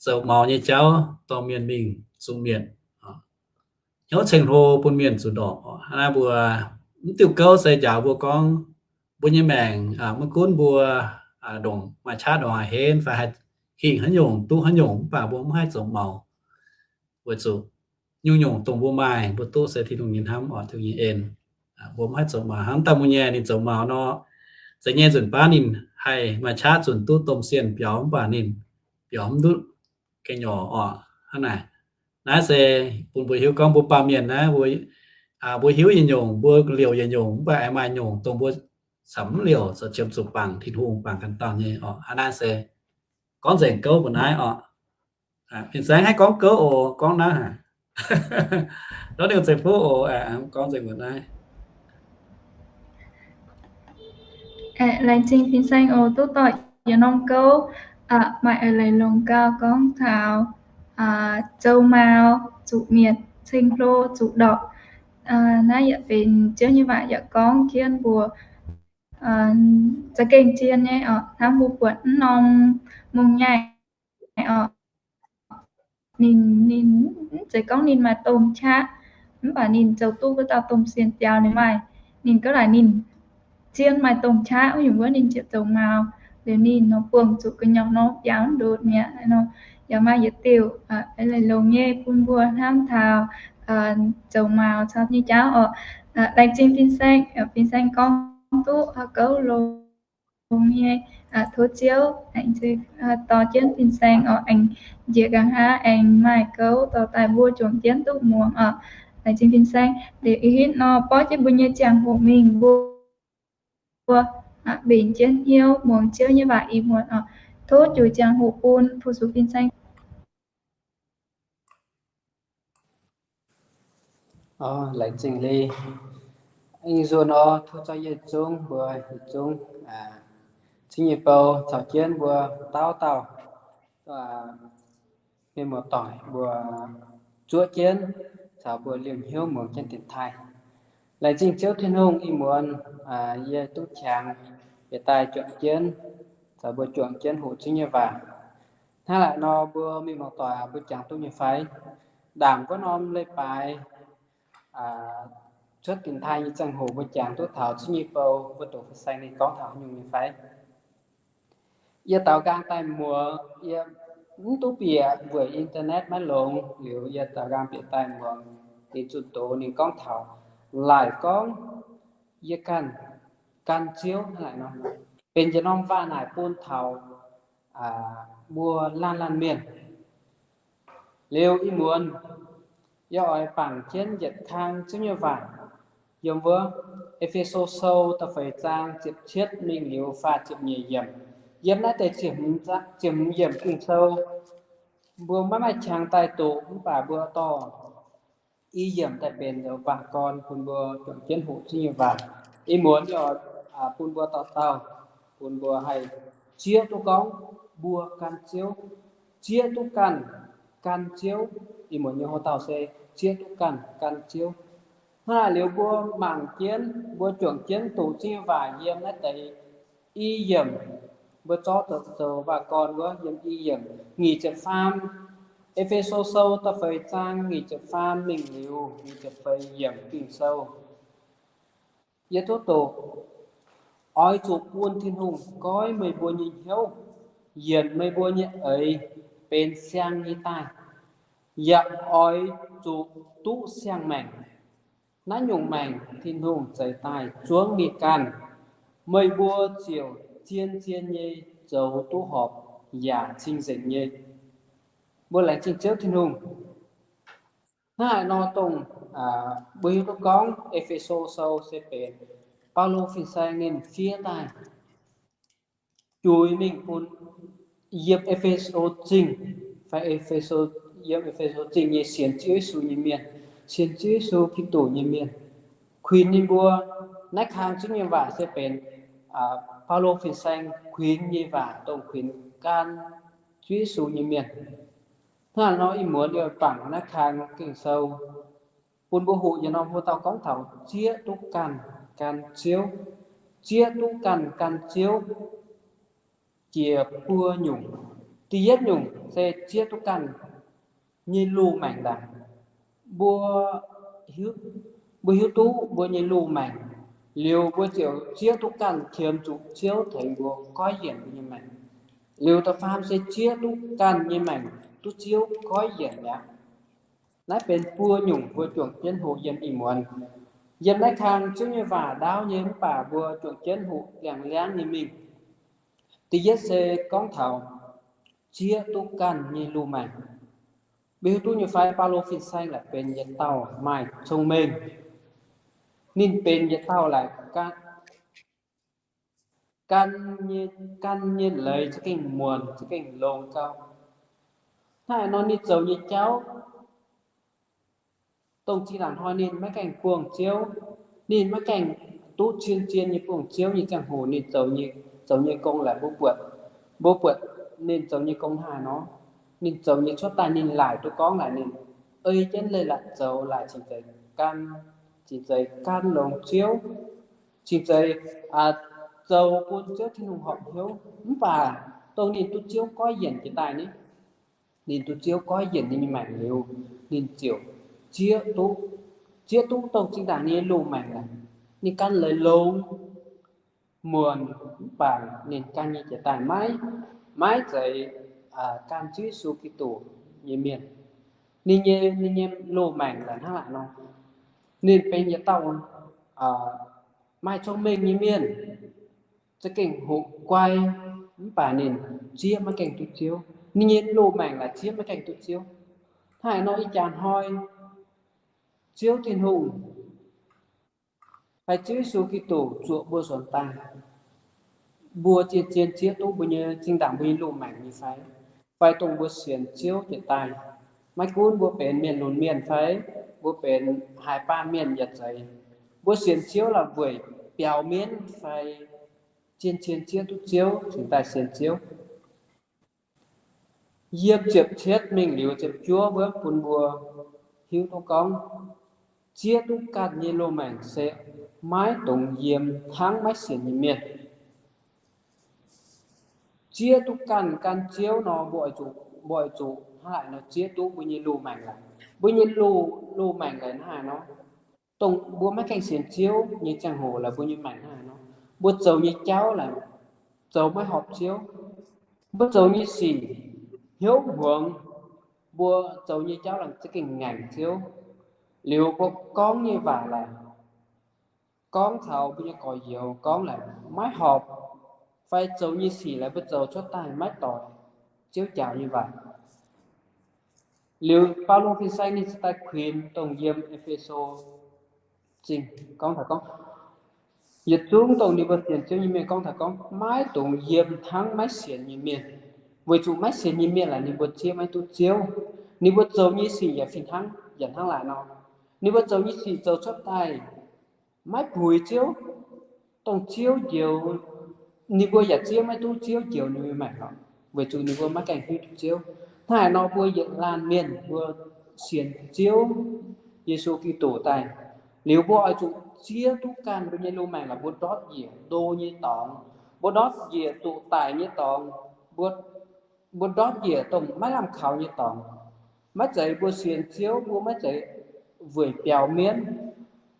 zoux maux nyei jauv dorh mienh mingh zuqc mietc, hnyouv ceng-hlo bun mienh zuqc ndorpc oc. Hnangv naaiv mbuo mv diuh gouv se njaaux mbuo gorngv, mbuo nyei maengc maiv gunv mbuo ndongc maaih qaqv ndongc haaix henv fai haih hingh haaix nyungc duqv haaix nyungc, mv baac mbuo mv haih zoux maux, weic zuqc nyungc-nyungc dongh mbuo maaih mbuo duqv se Tin-Hungh nyei hnamv oc, Tin-Hungh nyei en. Mbuo mv haih zoux maux. Hnangv daaih mbuo nyei ninh zoux maux nor, zeiz nyei nzunc baav ninh haih maaih qaqv zunc duqv domh sienh biaux, mv baac ninh biaux mv duqv ga'nyouc oc. Hnangv naaic, naaiv se bun mbuo hiuv gorngv mbuo baamh mienh naaiv, mbuo hiuv yietc nyungc, mbuo liouc yietc nyungc, mv baac aengx maaih nyungc dongh mbuo camv mv liouc, zoux qiemx zuqc bangc Tin-Hungh, bangc ganh dauh nyei oc. Hnangv naaiv se gorngv nzengc gouv mbuo naaiv oc. Fin-saeng haih gorngv gouv oc, gorngv naaiv haic. Ndortv ninh zeiv-fuqv oc, gorngv nzengc mbuo naaiv. Laengz zingh fin-saeng oc, duqv doic yietc norm gouv, maaih eix leiz longc gauh gorngv taux zoux maux zuqc mietc, ceng-hlo zuqc ndorpc. Naaiv yaac benx Ziouv nyei waac yaac gorngv jienv mbuo za'gengh zien nyei oc, hnangv mbuo buatc mv norm mungv nyei oc. Ninh, ninh mv zeiz gorngv ninh maaih domh qaqv, mv baac ninh zoux duqv wuov dauh domh sienh biaux ninh maaih. Ninh gauh laaic ninh zien maaih domh qaqv wuov nyungc wuov ninh ziouc zoux maux, liuz ninh nor buangh zuqc gu'nyuoz nor biaux mv ndutc mi'aqv nor. Yaac maaih yietc diuc eix leiz longx nyei bun mbuo hnamv taux zoux maux caux nyei jauv oc. Laengz zingh fin-saeng, fin-saeng gorngv duqv gouv longx nyei. Tov Ziouv aengx dorh jienv fin-saeng oc, aengx njiec nqa'haav aengx maaih gouv dorh daaih mbuo juangc jienv duqv muangx oc. Laengz zingh fin-saeng. Liuz ih hitv nor borqv jienv mbuo nyei ziangh hoc mingh mbuo mbenc jienv hnyouv muangx Ziouv nyei waac ih muonz oc. Tov juix ziangh hoc bun fu-sux fin-saeng. Laengz zingh Li. Ih nzunc nor tov zorqv yietc zungv mbuo yietc zungv cingv nyei bou caux jienv mbuo dauh dauh mienh muoz-doic mbuo zuov jienv caux mbuo liemh hnyouv muangx jienv dienx taaih. Laengz zingh Ziouv Tin-Hungh ih muonz yie duqv qangx bieqc daaih juangc jienv caux mbuo juangc jienv hoqc Ziouv nyei waac. Hnangv naaic nor mbuo mienh muoz-doic mbuo jangx duqv nyei fai? Ndaangc wuov norm leiz-baaix cuotv dienx taaih nyei ziangh hoc mbuo jangx duqv taux Ziouv nyei bou wuov doqc fin-saeng ninh gorngv taux haaix nyungc nyei fai? Yie daaux nqaang daaih muangx, yie mv duqv bieqc weic internet maiv longx, liuz yie daaux nqaang bieqc daaih muangx ninh zunh doz ninh gorngv taux laaic gorngv yie ganh gan Ziouv hnangv naaic nor, benx yietc norm waac naaic bun taux mbuo laanh laanh mienh. Liuz ih muonz yie oix bangc jienv yietc kang Ziouv nyei waac yiem wuov E^fe^so Sou da'feix zaang ziepc cietv mingh liuz faah ziepc nyeic yiemc. Yiem naaiv deix ziepc hmz yiemc Ging-Sou mbuo maiv maaih qangx daaih doqc, mv baac mbuo dorh i yiemc daaih benx waac-gorn bun mbuo juangc jienv hoqc Ziouv nyei waac. Ih muonz yie oix bun mbuo dauh dauh, bun mbuo haih zieqv duqv gorngv mbuo gan Ziouv, zieqv duqv ganh gan Ziouv. Ih muonz nyei houv dauh se zieqv duqv ganh gan Ziouv. Hnangv naaic liuz mbuo mangc jienv, mbuo juangc jienv doqc Ziouv nyei waac yiem naaiv deix i yiemc. Mbuo zorqv zoux waac-gorn wuov yiem i yiemc nyic ziepc faam. E^fe^so Sou da'feix zaang nyic ziepc faam mingh liuz nyic ziepc feix yiemc Ging-Sou. Yie duqv doqc, oix zuqc bun Tin-Hungh goiv meih mbuo nyei hnyouv, yienc meih mbuo nyei eix, benx siang nyei daaih, yaac oix zuqc duqv siang-maengc. Naaiv nyungc maengc Tin-Hungh zeix daaih zuangv ninh ganh. Meih mbuo ziouc zien-zien nyei zoux duqv horpc yaac cing-nzengc nyei. Mbuo laengz zingh Ziouv Tin-Hungh. Hnangv haaix nor dongh mbuo hiuv duqv gorngv E^fe^so Sou se benx Baulo fin-saeng ninh fiev daaih juix mingh bun yiem E^fe^so Zingh, fai E^fe^so, yiem E^fe^so Zingh nyei sienx Ziouv Yesu nyei mienh, sienx Ziouv Yesu Giduc nyei mienh, kuinx ninh mbuo. Naaiv kang Ziouv nyei waac se benx Baulo fin-saeng kuinx nyei waac, dongh kuinx gan Ziouv Yesu nyei mienh. Hnangv nor ih muonz yie bangc naaiv kang Ging-Sou bun mbuo hoqc yietc norm mbuo dauh gorngv taux zieqv duqv ganh gan Ziouv. Zieqv duqv ganh gan Ziouv jiex buo nyungc. Da'yietv nyungc se zieqv duqv ganh nyei loz-maengc ndaangc. Mbuo hiuv, mbuo hiuv duqv mbuo nyei loz-maengc liuz, mbuo ziouc zieqv duqv ganh qiemx zuqc Ziouv tengx mbuo goiv yienc mbuo nyei maengc. Liuz da'faam se zieqv duqv ganh nyei maengc duqv Ziouv goiv yienc mi'aqv. Naaiv benx buo nyungc mbuo juangc jienv hoqc yiem ih muonz. Yiem naaiv kang Ziouv nyei waac ndaauv nyei mv baac mbuo juangc jienv hoqc liangx-liangv nyei mingh. Da'yietv se gorngv taux zieqv duqv ganh nyei loz-maengc. Mbuo hiuv duqv nyei fai Baulo fin-saeng laaic benx yietc dauh maaih cong-mengh. Ninh benx yietc dauh laaic gan, gan nyei, gan nyei leiz za'gengh muonc, za'gengh longx gau. Hnangv haaix nor ninh zoux nyei jauv, dongh zinh ndaangc hnoi ninh maiv gaengh buangh Ziouv, ninh maiv gaengh duqv zien-zien nyei buangh Ziouv nyei ziangh hoc ninh zoux nyei, zoux nyei gong laaic mbuo buatc, mbuo buatc ninh zoux nyei gong hnangv haaix nor. Ninh zoux nyei cuotv daaih ninh laaic duqv gorngv laaic ninh ei jienv leiz-latc zoux laaic cingx zeiz gan, cingx zeiz gan longx Ziouv, cingx zeiz zoux bun Ziouv Tin-Hungh horpc hnyouv. Mv baac dongh ninh duqv Ziouv goiv yienc jiez daaih ni, ninh duqv Ziouv goiv yienc ninh nyei maengc liuz, ninh ziouc zieqv duqv, zieqv duqv dongh zinh ndaangc nyei loz-maengc aqv. Ninh gan leiz longx muonc, mv baac ninh gan nyei jiez daaih maiv, maiv zeiz gan Ziouv Yesu Giduc nyei mienh. Ninh nyei, ninh nyei loz-maengc laaic hnangv laaic nor, ninh benx yietc dauh maaih cong-mengh nyei mienh, za'gengh hoqc guai, mv baac ninh zieqv maiv gaengh duqv Ziouv. Ninh nyei loz-maengc laaic zieqv maiv gaengh duqv Ziouv. Hnangv haaix nor ih jaax hnoi Ziouv Tin-Hungh fai Ziouv Yesu Giduc zuoqc mbuo nzuonx daaih, mbuo zien-zien zieqv duqv mbuo nyei zinh ndaangc mbuo nyei loz-maengc nyei fai? Fai dongh mbuo sienx Ziouv jiez daaih, maiv gunv mbuo benx mienh lunx mienh fai mbuo benx haaix baamh mienh yaac zeiz, mbuo sienx Ziouv laaic weic biaux mienv fai zien-zien zieqv duqv Ziouv cingx daaih sienx Ziouv? Yiem ziepc cietv mingh liuz ziepc juov wuov bun mbuo hiuv duqv gorngv, zieqv duqv ganh nyei loz-maengc se maiv dungx yiem hnangv maiv sienx nyei mienh. Zieqv duqv ganh gan Ziouv nor, mbuo oix zuqc, mbuo oix zuqc hnangv haaix nor zieqv duqv mbuo nyei loz-maengc laaix? Mbuo nyei loz, loz-maengc laaix hnangv haaix nor? Dongh mbuo maiv gaengh sienx Ziouv nyei ziangh hoc laaix mbuo nyei maengc hnangv haaix nor? Mbuo zoux nyei jauv laaix zoux maiv horpc Ziouv. Mbuo zoux nyei sic hnyouv hmuangx, mbuo zoux nyei jauv laaix za'gengh ngaengc Ziouv. Liuz mbuo gorngv nyei waac laaix, gorngv taux mbuo nyei gorx-youz gorngv laaix maiv horpc, fai zoux nyei sic laaix mbuo zoux cuotv daaih maiv doix Ziouv njaaux nyei waac. Liuz Baulo fin-saeng ninh cingx daaih kuinx dongh yiem E^fe^so Zingh gorngv taux gorngv, yietc zungv dongh ninh mbuo sienx Ziouv nyei mienh gorngv taux gorngv maiv dungx yiem hnangv maiv sienx nyei mienh, weic zuqc maiv sienx nyei mienh laaix ninh mbuo zieqv maiv duqv Ziouv. Ninh mbuo zoux nyei sic yaac fih hnangv, yaac hnangv laaix nor. Ninh mbuo zoux nyei sic zoux cuotv daaih maiv puix Ziouv, dongh Ziouv njoux, ninh mbuo yaac zieqv maiv duqv Ziouv njoux ninh mbuo maengc lorqc, weic zuqc ninh mbuo maiv gaengh hiuv duqv Ziouv. Hnangv haaix nor mbuo yietc laanh mienh mbuo sienx Ziouv Yesu Giduc daaih liuz, mbuo oix zuqc zieqv duqv ganh mbuo nyei loz-maengc laaix mbuo ndortv njiec ndo nyei dorngx, mbuo ndortv njiec zuqc daic nyei dorngx, mbuo, mbuo ndortv njiec dongh maiv lamh kaux nyei dorngx. Maiv zeiz mbuo sienx Ziouv mbuo maiv zeiz weic biaux mienv.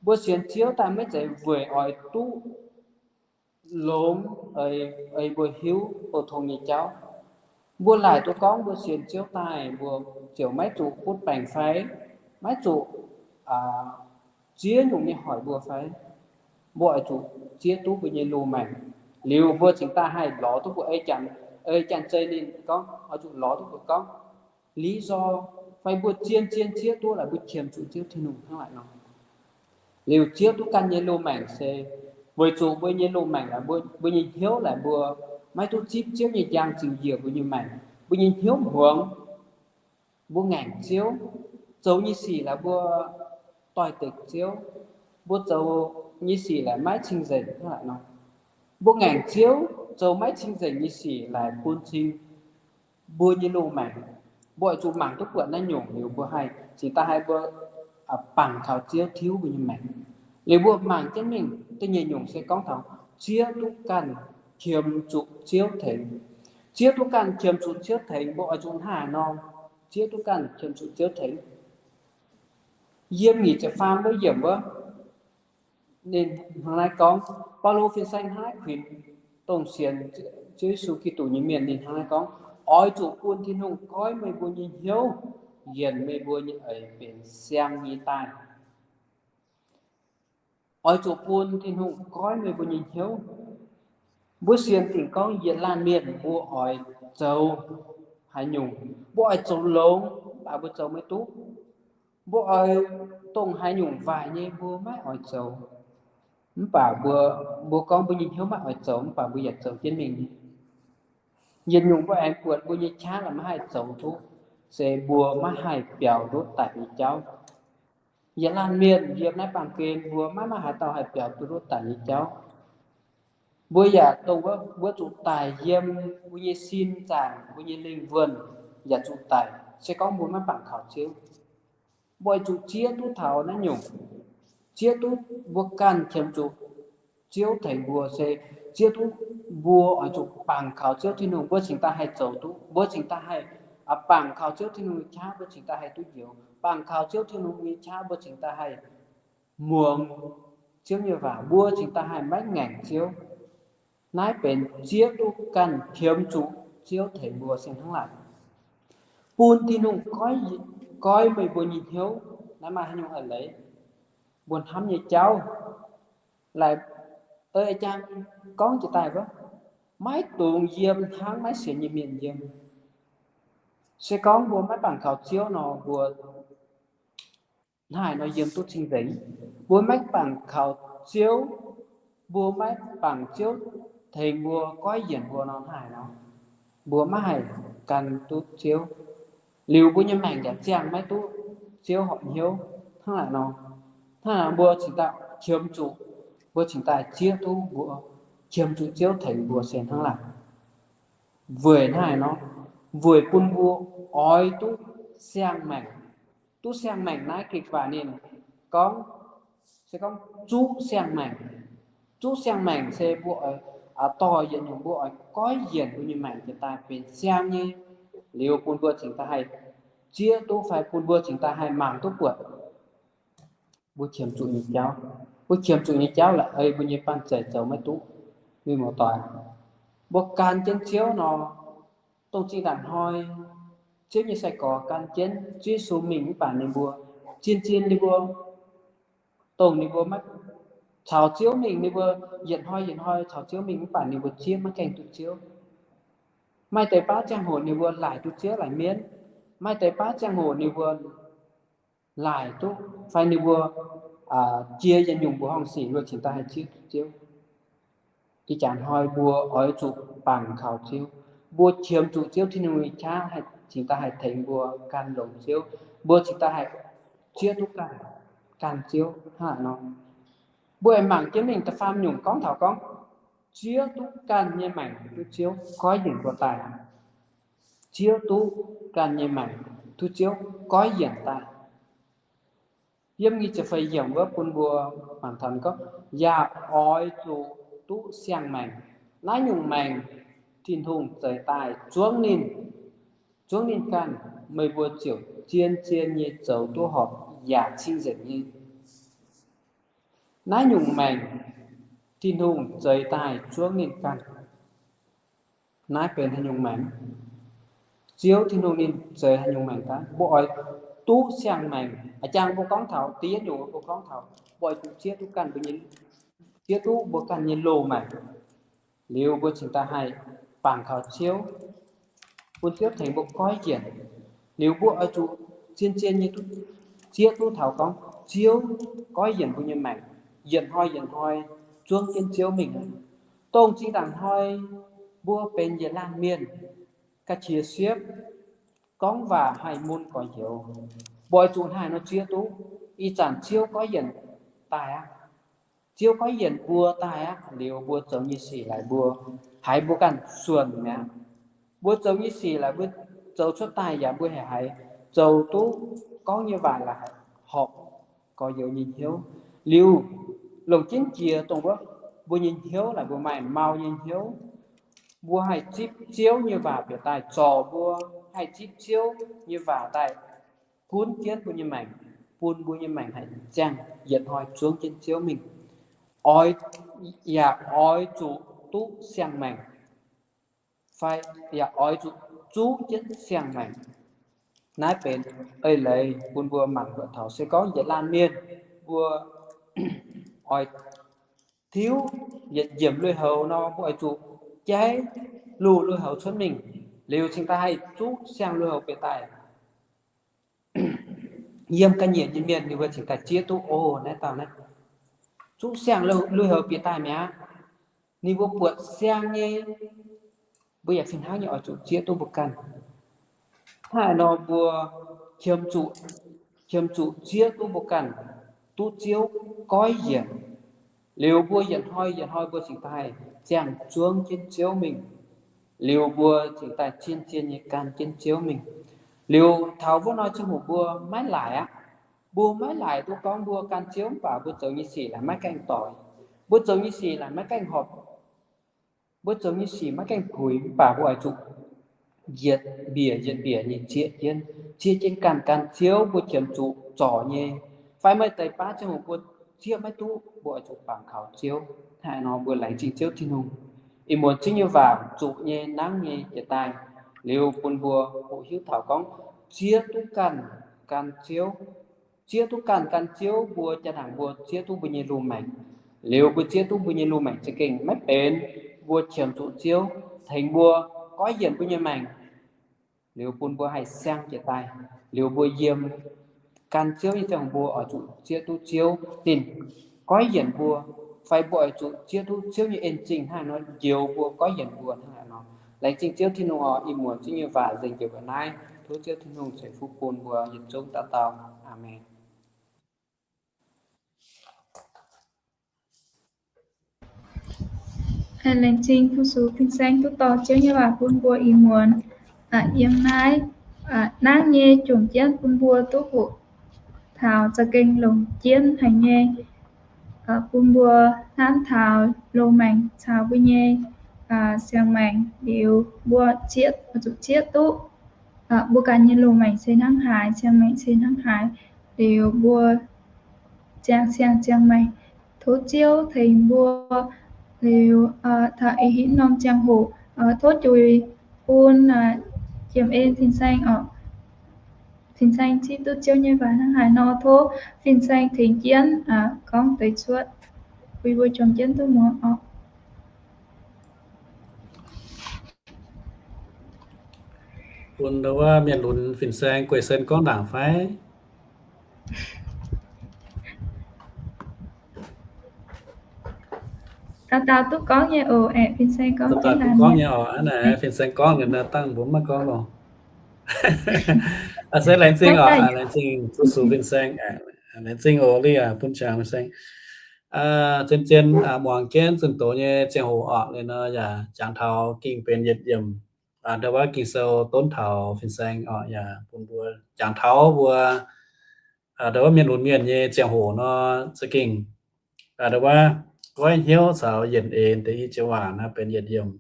Mbuo sienx Ziouv daaih maiv zeiz weic oix duqv longx, ei, ei mbuo hiuv bouh tong nyei jauv. Mbuo laaic duqv gorngv mbuo sienx Ziouv daaih mbuo ziouc maiv zuqc butv baengc fai maiv zuqc ziex nyungc nyei hoic mbuo fai? Mbuo oix zuqc zieqv duqv mbuo nyei loz-maengc. Liuz mbuo cingx daaih haih lorz duqv mbuo ei janx, ei janx zei ninh gorngv oix zuqc lorz duqv mbuo gorngv lý do fai mbuo zien-zien zieqv duqv laaix mbuo qiemx zuqc Ziouv Tin-Hungh hnangv naaic nor. Liuz zieqv duqv ganh nyei loz-maengc se weic zuqc mbuo nyei loz-maengc laaix mbuo nyei hnyouv laaix mbuo maiv duqv zipv Ziouv nyei njang zingh njiec mbuo nyei maengc, mbuo nyei hnyouv hmuangx. Mbuo ngaengc Ziouv, zoux nyei sic laaix mbuo doix-dekc Ziouv, mbuo zoux nyei sic laaix maiv cing-nzengc hnangv naaic nor. Mbuo ngaengc Ziouv zoux maiv cing-nzengc nyei sic laaix bun cing mbuo nyei loz-maengc. Mbuo oix zuqc mangc duqv buatc naaiv nyungc liuz mbuo haih cingx daaih haih mbuo bangc kaux Ziouv tiuv mbuo nyei maengc. Liuz mbuo mangc jienv mingh da'nyeic nyungc se gorngv taux zieqv duqv ganh qiemx zuqc Ziouv tengx. Zieqv duqv ganh qiemx zuqc Ziouv tengx, mbuo oix zuqc hnangv haaix nor zieqv duqv ganh qiemx zuqc Ziouv tengx? Yiem nyic ziepc faam wuov yiemc wuov, ninh hnangv naaiv gorngv, Baulo fin-saeng hnangv naaiv kuinx dongh sienx Ziouv Yesu Giduc nyei mienh, ninh hnangv naaiv gorngv, Oix zuqc bun Tin-Hungh goiv meih mbuo nyei hnyouv, yienc meih mbuo nyei eix benx siang nyei daaih. Oix zuqc bun Tin-Hungh goiv meih mbuo nyei hnyouv. Mbuo sienx dingc gorngv yietc laanh mienh mbuo oix zoux haaix nyungc, mbuo oix zoux longx, mv baac mbuo zoux maiv duqv. Mbuo oix dongh haaix nyungc waaic nyei mbuo maiv oix zoux. Mv baac mbuo, mbuo gorngv mbuo nyei hnyouv maiv oix zoux, mv baac mbuo yaac zoux jienv mingh nyei. Yietc nyungc mbuo aengx buatc mbuo nyei qaqv la'maiv haih zoux duqv, se mbuo maiv haih biaux ndutv daic nyei jauv. Yietc laanh mienh yiem naaiv baamh gen mbuo maiv maaih haaix dauh haih biaux duqv ndutv daic nyei jauv. Mbuo yaac dongh wuov, mbuo zuqc daic yiem mbuo nyei sin zaangc, mbuo nyei lingh wuonh yaac zuqc daic, se gorngv mbuo maiv bangc kaux Ziouv. Mbuo oix zuqc zieqv duqv taux naaiv nyungc, zieqv duqv mbuo ganh qiemx zuqc Ziouv tengx mbuo, se zieqv duqv mbuo oix zuqc bangc kaux Ziouv Tin-Hungh, mbuo cingx daaih haih zoux duqv, mbuo cingx daaih haih bangc kaux Ziouv Tin-Hungh nyei qaqv, mbuo cingx daaih haih duqv njoux. Bangc kaux Ziouv Tin-Hungh nyei qaqv, mbuo cingx daaih haih muangx Ziouv nyei waac, mbuo cingx daaih haih maiv ngaengc Ziouv. Naaiv benx zieqv duqv ganh qiemx zuqc Ziouv tengx mbuo se hnangv naaic. Bun Tin-Hungh goiv meih mbuo nyei hnyouv. Naaiv maaih haaix nyungc eix leiz? Mbuo hnamv nyei jauv. Laaix ei jang gorngv jiex daaih wuov, maiv dungx yiem hnangv maiv sienx nyei mienh yiem. Se gorngv mbuo maiv bangc kaux Ziouv nor, mbuo hnangv haaix nor yiem duqv cing-nzengc? Mbuo maiv bangc kaux Ziouv, mbuo maiv bangc Ziouv tengx mbuo, goiv yienc mbuo nor, hnangv haaix nor mbuo maiv haih gan duqv Ziouv. Liuz mbuo nyei maengc yaac ziangh maiv duqv Ziouv horpc hnyouv. Hnangv naaic nor, hnangv naaic mbuo cingx daaih qiemx zuqc, mbuo cingx daaih zieqv duqv mbuo qiemx zuqc Ziouv tengx mbuo se hnangv naaic. Weic hnangv haaix nor? Weic bun mbuo oix duqv siang-maengc. Duqv siang-maengc naaiv Grik waac ninh gorngv, se gorngv zuqv siang-maengc. Zuqv siang-maengc se mbuo oix dorh yietc nyungc, mbuo oix goiv yienc mbuo nyei maengc jiex daaih benx siang nyei, liuz bun mbuo cingx daaih haih zieqv duqv fai bun mbuo cingx daaih haih mangc duqv buatc mbuo qiemx zuqc nyei jauv. Mbuo qiemx zuqc nyei jauv la'ei mbuo nyei banh zeic zoux maiv duqv. Mienh muoz-doic, mbuo gan jienv Ziouv nor, dongh zinh ndaangc hnoi Ziouv nyei sai-gorx gan jienv Ziouv Yesu mingh mv baac ninh mbuo zien-zien ninh mbuo, dongh ninh mbuo maiv caux Ziouv mingh, ninh mbuo yietc hnoi yietc hnoi caux Ziouv mingh mv baac ninh mbuo zieqv maiv gaengh duqv Ziouv. Maaih deix baav ziangh hoc ninh mbuo laaic duqv Ziouv laaic mienv. Maaih deix baav ziangh hoc ninh mbuo laaic duqv fai ninh mbuo jiex yietc nyungc mbuoqc horngh sic ninh mbuo cingx daaih haih zieqv duqv Ziouv. Ih jaax hnoi mbuo oix zuqc bangc kaux Ziouv. Mbuo qiemx zuqc Ziouv Tin-Hungh nyei qaqv cingx daaih haih tengx mbuo gan longx Ziouv. Mbuo cingx daaih haih zieqv duqv ganh, gan Ziouv hnangv naaic nor. Mbuo aengx mangc jienv mingh da'faam nyungc gorngv taux gorngv zieqv duqv ganh nyei maengc duqv Ziouv goiv yienc mbuo daaih. Zieqv duqv ganh nyei maengc duqv Ziouv goiv yienc daaih. Yiem nyic ziepc feix yiemc wuov bun mbuo mangc taux gorngv, yaac oix zuqc duqv siang-maengc. Naaiv nyungc maengc Tin-Hungh zeix daaih zuangv ninh, zuangv ninh ganh, meih mbuo ziouc zien-zien nyei zoux duqv horpc yaac cing-nzengc nyei. Naaiv nyungc maengc Tin-Hungh zeix daaih zuangv ninh ganh. Naaiv benx haaix nyungc maengc? Ziouv Tin-Hungh ninh zeiz haaix nyungc maengc daaih. Mbuo oix duqv siang-maengc. A'jangc mbuo gorngv taux, da'yietv nyungc mbuo gorngv taux, mbuo oix zuqc zieqv duqv ganh mbuo nyei, zieqv duqv mbuo ganh nyei loz-maengc. Liuz mbuo cingx daaih haih bangc kaux Ziouv, bun Ziouv tengx mbuo goiv yienc. Liuz mbuo oix zuqc zien-zien nyei duqv zieqv duqv taux gorngv Ziouv goiv yienc mbuo nyei maengc, yietc hnoi yietc hnoi zuangv jienv Ziouv mingh. Dongh zinh ndaangc hnoi mbuo benx yietc laanh mienh, ga'qiex siepv, gorngv waac haih mun gorx-youz, mbuo oix zuqc hnangv haaix nor zieqv duqv? Ih zanc Ziouv goiv yienc daaih aqv. Ziouv goiv yienc mbuo daaih aqv. Liuz mbuo zoux nyei sic laaix mbuo haiz mbuo ganh suonc mi'aqv. Mbuo zoux nyei sic laaix mbuo zoux cuotv daaih yaac mbuo haiz, haiz zoux duqv gorngv nyei waac laaix horpc gorx-youz nyei hnyouv. Liuz longc jienv jiex dongh wuov mbuo nyei hnyouv laaix mbuo maaih mau nyei hnyouv, mbuo haih zipv Ziouv nyei waac bieqc daaih zorc mbuo, haih zipv Ziouv nyei waac daaih gunv jienv mbuo nyei maengc, bun mbuo nyei maengc haih ziangh yietc hnoi zuangv jienv Ziouv mingh. Oix, yaac oix zuqc duqv siang-maengc, fai yaac oix zuqc zuqv jienv siang-maengc. Naaiv benx eix leiz bun mbuo mangc buatc taux se gorngv yietc laanh mienh mbuo oix tiuv yietc njiemc lui-houx nor, mbuo oix zuqc jaiv luh lui-houx cuotv mingh, liuz cingx daaih haih zuqv siang lui-houx bieqc daaih. Yiem ga'nyiec nyei mienh ninh mbuo cingx daaih zieqv duqv, o, naaiv dauh naaiv zuqv siang lui-houx bieqc daaih mi'aqv. Ninh mbuo buatc siang nyei, mbuo yaac fih hnangv nyei oix zuqc zieqv duqv mbuo ganh. Hnangv haaix nor mbuo qiemx zuqc, qiemx zuqc zieqv duqv mbuo ganh, duqv Ziouv goiv yienc. Liuz mbuo yietc hnoi yietc hnoi mbuo cingx daaih ziangh zuangv jienv Ziouv mingh. Liuz mbuo cingx daaih zien-zien nyei gan jienv Ziouv mingh. Liuz taux wuov nor ziangh hoc mbuo maiv laaic aqv. Mbuo maiv laaic duqv gorngv mbuo gan Ziouv mv baac mbuo zoux nyei sic laaix maiv gaengh doix. Mbuo zoux nyei sic laaix maiv gaengh horpc. Mbuo zoux nyei sic maiv gaengh puix mv baac mbuo oix zuqc yietc mbiec yietc mbiec nyei zieqv jienv, zieqv jienv ganh gan Ziouv mbuo qiemx zuqc zorc nyei, fai maaih deix baav ziangh hoc mbuo zieqv maiv duqv, mbuo oix zuqc bangc kaux Ziouv. Hnangv haaix nor mbuo laengz zingh Ziouv Tin-Hungh ih muonz Ziouv nyei waac zuqc nyei nangv nyei jiex daaih, liuz bun mbuo hoqc hiuv taux gorngv zieqv duqv ganh gan Ziouv. Zieqv duqv ganh gan Ziouv mbuo jaa-ndaangc mbuo zieqv duqv mbuo nyei loz-maengc. Liuz mbuo zieqv duqv mbuo nyei loz-maengc za'gengh maiv benx mbuo qiemx zuqc Ziouv tengx mbuo goiv yienc mbuo nyei maengc, liuz bun mbuo haih siang jiex daaih. Liuz mbuo yiem gan Ziouv nyei ziangh hoc mbuo oix zuqc zieqv duqv Ziouv ninh goiv yienc mbuo, fai mbuo oix zuqc zieqv duqv Ziouv nyei en zingh hnangv haaix nor njoux mbuo, goiv yienc mbuo hnangv haaix nor. Laengz zingh Ziouv Tin-Hungh oc. Ih muonz Ziouv nyei waac nzengc njiec mbuo naaiv. Tov Ziouv Tin-Hungh ceix fuqv bun mbuo yietc zungv dauh dauh. Aamen. Laengz zingh fu-sux fin-saeng duqv dorh Ziouv nyei waac bun mbuo ih muonz. Yiem naaiv nangv nyei jomc jienv bun mbuo duqv hoqc taux za'gengh longc jienv haic nyei, bun mbuo hnamv taux loz-maengc caux mbuo nyei siang-maengc liuz mbuo zieqv, zuqc zieqv duqv mbuo ganh nyei loz-maengc se hnangv haaix, siang-maengc se hnangv haaix, liuz mbuo ziangh siang ziangh maengc. Tov Ziouv tengx mbuo liuz taux ih hitv norm ziangh hoc, tov juix bun jiem en fin-saeng oc. Fin-saeng zipv duqv Ziouv nyei waac hnangv haaix nor, tov fin-saeng tengx jienv gorngv deix cuotv bun mbuo jomc jienv duqv muangx oc. Bun ndau wuov mienh lunx fin-saeng guei sen gorngv ndaangc fai? Dauh dauh duqv gorngv nyei oc. Aeqv, fin-saeng gorngv, dauh dauh duqv gorngv nyei oc. Hnangv naaic fin-saeng gorngv liuz naaiv dangh mbuo maiv gorngv loh. Se laengz zingh oc, laengz zingh fu-sux fin-saeng. Laengz zingh oc, liuz bun jangx fin-saeng zien-zien muangx jienv zunh doz nyei ziangh hoc oc. Liuz nor yaac jangx taux ging benx yietc yiemc ndau wuov Ging-Sou donv taux fin-saeng oc, yaac bun mbuo jangx taux mbuo ndau wuov mienh lunx mienh nyei ziangh hoc nor za'gengh ndau wuov goiv hnyouv caux yienc eix deix i joux waac nor benx yietc yiemc.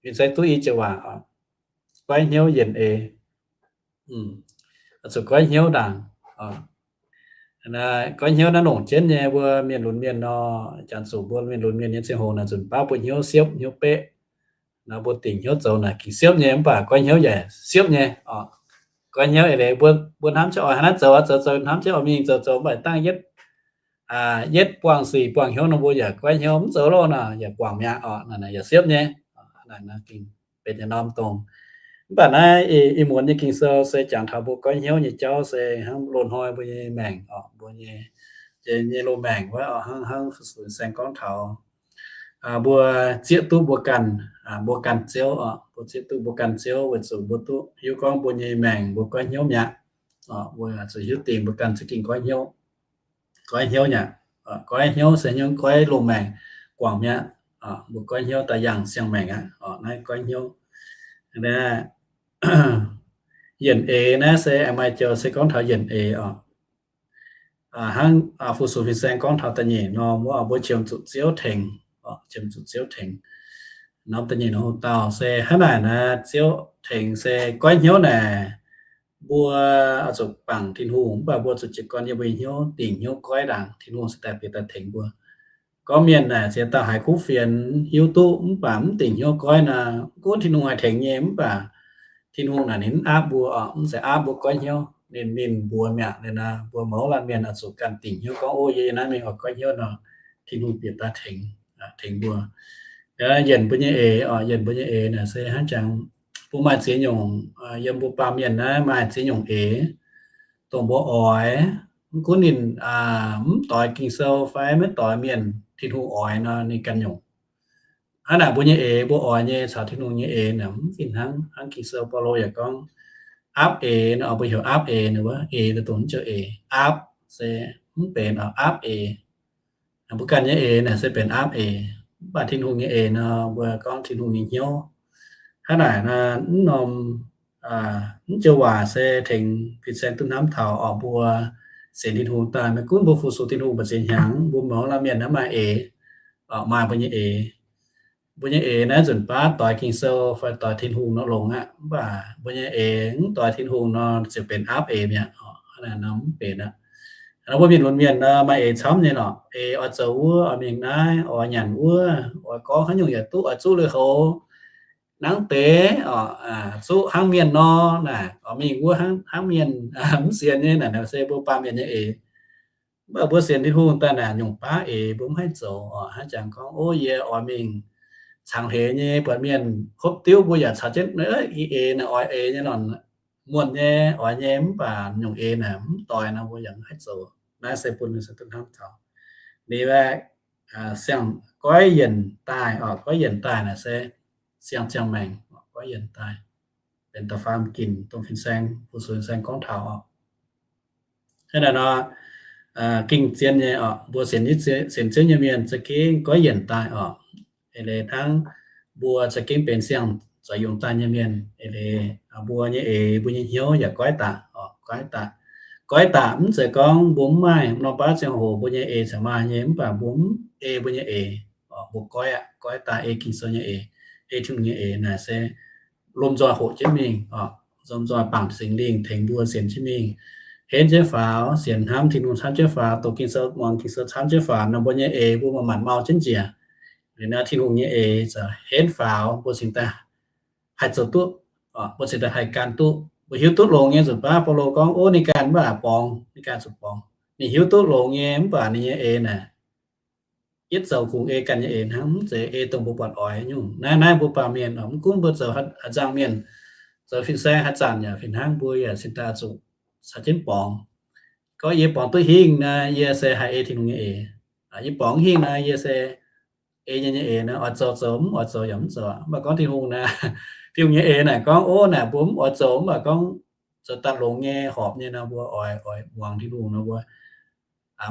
Fin-saeng duqv i joux waac oc, goiv hnyouv yienc eix. Zuqc goiv hnyouv ndaangc. Goiv hnyouv naaiv longc jienv nyei mbuo mienh lunx mienh nor, janx zuqc mbuo mienh lunx mienh nyei ziangh hoc naaic nzunc baav mbuo hnyouv siepv hnyouv beqv. Nor mbuo dingc hnyouv zoux naaic gengh siepv nyei, mv baac goiv hnyouv yaac siepv nyei oc. Goiv hnyouv eix leiz mbuo, mbuo hnamv jienv oix hnangv naaiv zoux, zoux, zoux, hnamv jienv oix mingh zoux, zoux, mv baac dangh yietv, yietv buangh sic buangh hnyouv nor mbuo yaac goiv hnyouv, mv zoux loh nor yaac guangc mi'aqv oc. Naaic yaac siepv nyei. Naaic gengh benx yietc norm dongh. Mv baac naaiv ih muonz nyei Ging-Sou se jangx taux mbuo goiv hnyouv nyei jauv se hnangv loz-hnoi mbuo nyei maengc oc, mbuo nyei, nyei loz-maengc wuov oc, hnangv, hnangv fu-sux saeng gorngv taux mbuo zieqv duqv mbuo ganh, mbuo ganh ziouv oc, mbuo zieqv duqv mbuo ganh ziouv weic zuqc mbuo duqv hiuv gorngv mbuo nyei maengc mbuo goiv hnyouv mi'aqv. Mbuo zuqc hiuv dingc mbuo ganh za'gengh goiv hnyouv. Goiv hnyouv nyei, goiv hnyouv se hnyouv goiv loz-maengc guangc mi'aqv. Mbuo goiv hnyouv daaih yangh siang-maengc aqv. Naaiv goiv hnyouv. Yienc eix naaiv se maaih joux se gorngv taux yienc eix oc. Hnangv fu-sux fin-saeng gorngv taux da'nyeic norm wuov, mbuo qiemx zuqc Ziouv tengx, qiemx zuqc Ziouv tengx. Norm da'nyeic norm hoc-dauh se hnangv naaic naaiv, Ziouv tengx se goiv hnyouv naaic, mbuo oix zuqc bangc Tin-Hungh, mv baac mbuo zuqc jiez gorn yiem mbuo nyei hnyouv dingc hnyouv goiv ndaangc, Tin-Hungh se daaih bieqc daaih tengx mbuo. Gorngv mienh naaic ziex dauh haiz kuv fienx hiuv duqv mv baac mv dingc hnyouv goiv nor, mv gunv Tin-Hungh haih tengx nyei, mv baac Tin-Hungh naaic ninh mv aapv mbuo oc, mv zeiz aapv mbuo goiv hnyouv. Ninh, ninh mbuox mi'aqv, ninh mbuox mouz laanh mienh oix zuqc ganh dingc hnyouv gorngv, o, yie naaiv mingh oix goiv hnyouv nor, Tin-Hungh bieqc daaih tengx, tengx mbuo. Yienc mbuo nyei eix oc, yienc mbuo nyei eix naaic se hnangv jangx mbuo maaih ziex nyungc, yiem mbuo baamh mienh naaiv maaih ziex nyungc eix, dongh mbuo oix, mv gunv ninh mv doix Ging-Sou fai maiv doix mienh, Tin-Hungh oix nor ninh ganh nyungc. Hnangv naaic mbuo nyei eix, mbuo oix nyei caux Tin-Hungh nyei eix naaic mv fih hnangv. Hnangv Ging-Sou Baulo yaac gorngv, aapv eix nor, mbuo heuc aapv eix nor wuov, eix dongh mv joux eix. Aapv se mv benx oc, aapv eix. Mbuo ganh nyei eix naaic se benx aapv eix. Mv baac Tin-Hungh nyei eix nor, mbuo gorngv Tin-Hungh nyei hnyouv. Hnangv naaic nor, mv norm, mv joux waac se tengx fin-saeng duqv hnamv taux oc, mbuo sienx Tin-Hungh daaih, maiv gunv mbuo fu-sux Tin-Hungh mbu'ziex hnyangx, mbuo mouz laanh mienh naaiv maaih eix, maaih mbuo nyei eix. Mbuo nyei eix naaiv nzunc baav doix Ging-Sou fai doix Tin-Hungh nor longx aqv. Mv baac mbuo nyei eix mv doix Tin-Hungh nor ziouc benx aapv eix mi'aqv. Hnangv naaic nor mv benx aqv. Mbuo mienh lunx mienh nor maaih eix camv nyei lorqc. Eix oix zoux wuov, oix mingh naaiv, oix nyanc wuov, oix gorngv haaix nyungc yaac duqv, oix zuqv lui-houx nangv deix, zuqv hnangv mienh nor, naaic oix mingh wuov hnangv mienh, mv sienx nyei naaic se mbuo baamh mienh nyei eix. Mv baac mbuo sienx Tin-Hungh daaih naaic nyungc baav eix mbuo mv haih zoux oc. Hnangv jangx gorngv, o, yie oix mingh cangx hleix nyei buatc mienh hopv diuv, mbuo yaac caux jienv eix naaic oix eix nyei lorqc, muonh nyei, oix nyei, mv baac nyungc eix naaic mv doix nor mbuo yaac mv haih zoux. Naaiv se bun mienh se duqv hnamv taux ninh siang-goiv yienc daaih oc. Goiv yienc daaih naaic se siang-ziangh maengc goiv yienc daaih, benx da'faam ginc dongh fin-saeng, fu-sux fin-saeng gorngv taux oc. Hnangv naaic nor, gengh zien nyei oc, mbuo sienx Ziouv nyei mienh za'gengh goiv yienc daaih oc. Eix leiz hnangv mbuo za'gengh benx siang-zoux yungz daaih nyei mienh, eix leiz mbuo nyei eix, mbuo nyei hnyouv yaac goiv daaih oc, goiv daaih. Goiv daaih mv zeiz gorngv mbuo mv maaih norm baav ziangh hoc mbuo nyei eix cingx maaih nyei, mv baac mbuo mv ei mbuo nyei eix oc, mbuo goiv aqv, goiv daaih ei Ging-Sou nyei eix, ei Tin-Hungh nyei eix naaic se lomh nzoih hoqc jienv mingh oc, lomh nzoih bangc Singx Lingh tengx mbuo sienx jienv mingh, henv jienv faaux, sienx hnamv Tin-Hungh camv jienv faaux, doqc Ging-Sou, muangx Ging-Sou camv jienv faaux nor, mbuo nyei eix mbuo manc-manc mau jienv njiec. Liuz nor Tin-Hungh nyei eix za'henv faaux, mbuo cingx daaih haih zoux duqv, mbuo cingx daaih haih gan duqv. Mbuo hiuv duqv longx nyei nzunc baav Baulo gorngv, o, ninh ganh mv baac borngz, ninh ganh zuqc borngz. Ninh hiuv duqv longx nyei mv baac ninh nyei eix naaic yietv zoux kungx ei ganh nyei eix hnangv, mv zeiz ei dongh mbuo buatc oix nyungc. Naaiv, naaiv mbuo baamh mienh oc, mv gunv mbuo zoux haaix nzangc mienh, zoux fin-saeng haaix zanc yaac fih hnangv, mbuo yaac cingx daaih zuqc caux jienv borngz. Gorngv yie borngz duqv hingh naaic, yie se haih ei Tin-Hungh nyei eix. Yie borngz hingh naaic, yie se ei nyei nyei eix naaic, oix zoux zoux, mv oix zoux yaac mv zoux. Mv baac gorngv Tin-Hungh naaic, Tin-Hungh nyei eix naaic gorngv, o, naaic mbuo mv oix zoux, mv baac gorngv zoux daaih longx nyei, horpc nyei nor, mbuo oix, oix muangx Tin-Hungh nor, mbuo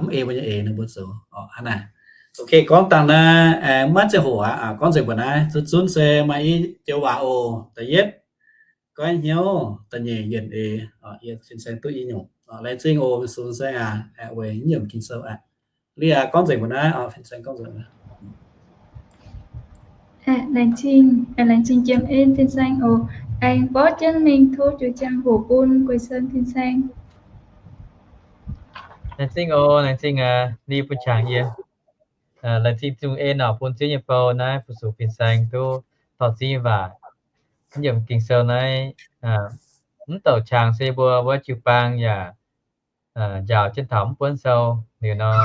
mv ei mbuo nyei eix nor, mbuo zoux oc. Hnangv naaic. Ok, gorngv dangh naaiv aengx maiv ziangh hoc aqv. Gorngv nzengc mbuo naaiv, zunv zunv se maaih i joux waac oc. Da'yietv goiv hnyouv, da'nyeic yienc eix. Yie fin-saeng duqv i nyungc. Laengz zingh oc, fin-saeng aac, weic nyiemc Ging-Sou aqv. Liuz aqv, gorngv nzengc mbuo naaiv oc, fin-saeng gorngv nzengc. Laengz zingh, laengz zingh Jiem En fin-saeng oc. Aengx borqv jienv mingh tov jiu-ziangh hoc bun Guei Sen fin-saeng. Laengz zingh oc, laengz zingh ni bun qangx yie. Laengz zingh Tin-Hungh en oc, bun Ziouv nyei bou naaiv fu-sux fin-saeng duqv dorh zingh nyei waac yiem Ging-Sou naaiv, mv douc qangx se mbuo wuov jiu-baang yaac njaaux jienv taux mv buonv sou liuz nor,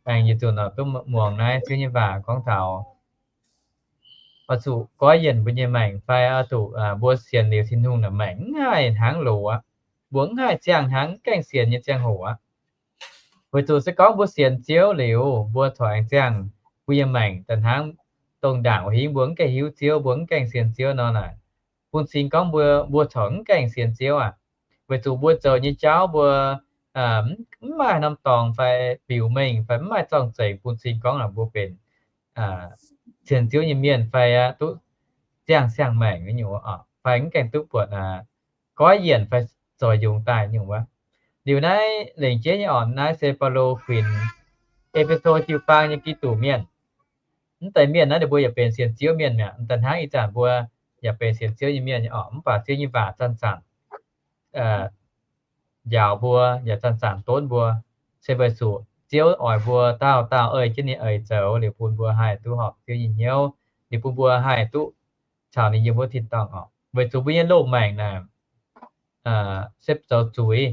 aengx yietc zungv nor duqv muangx naaiv Ziouv nyei waac gorngv taux oix zuqc goiv yienc mbuo nyei maengc fai oix zuqc mbuo sienx liuz Tin-Hungh naaic maengc mv haih hnangv loz aqv. Mbuo mv haih ziangh hnangv mv gaengh sienx nyei ziangh hoc aqv. Weic zuqc se gorngv mbuo sienx Ziouv liuz, mbuo corc aengx ziangh mbuo nyei maengc daaih hnangv dongh ndaangc hingv mbuo mv gaengh hiuv Ziouv, mbuo mv gaengh sienx Ziouv nor naaic, bun cing gorngv mbuo, mbuo corc mv gaengh sienx Ziouv aqv. Weic zuqc mbuo zoux nyei jauv mbuo mv maaih norm dorngx fai biux mengh fai mv maaih zorng-zengx bun cing gorngv mbuo benx sienx Ziouv nyei mienh fai duqv ziangh siang-maengc nyungc, fai mv gaengh duqv buatc goiv yienc fai zoux yungz daaih nyungc wuov. Liuz naaiv lengc jeiv nyei orqc, naaiv se Baulo kuinx E^fe^so jiu-baang nyei Giduc mienh. Mv deix mienh naaiv ninh mbuo yaac benx sienx Ziouv mienh mi'aqv. Mv daaih hnangv ih zanc mbuo yaac benx sienx Ziouv nyei mienh nyei orqc, mv baac Ziouv nyei waac zanc-zanc njaaux mbuo, yaac zanc-zanc donv mbuo, se weic zuqc Ziouv oix mbuo dauh dauh ei jienv ninh eix zoux liuz bun mbuo haih duqv horpc Ziouv nyei hnyouv, liuz bun mbuo haih duqv caux ninh yiem wuov tin-dorngh orqc. Weic zuqc mbuo nyei loz-maengc naaic se zoux zuiz.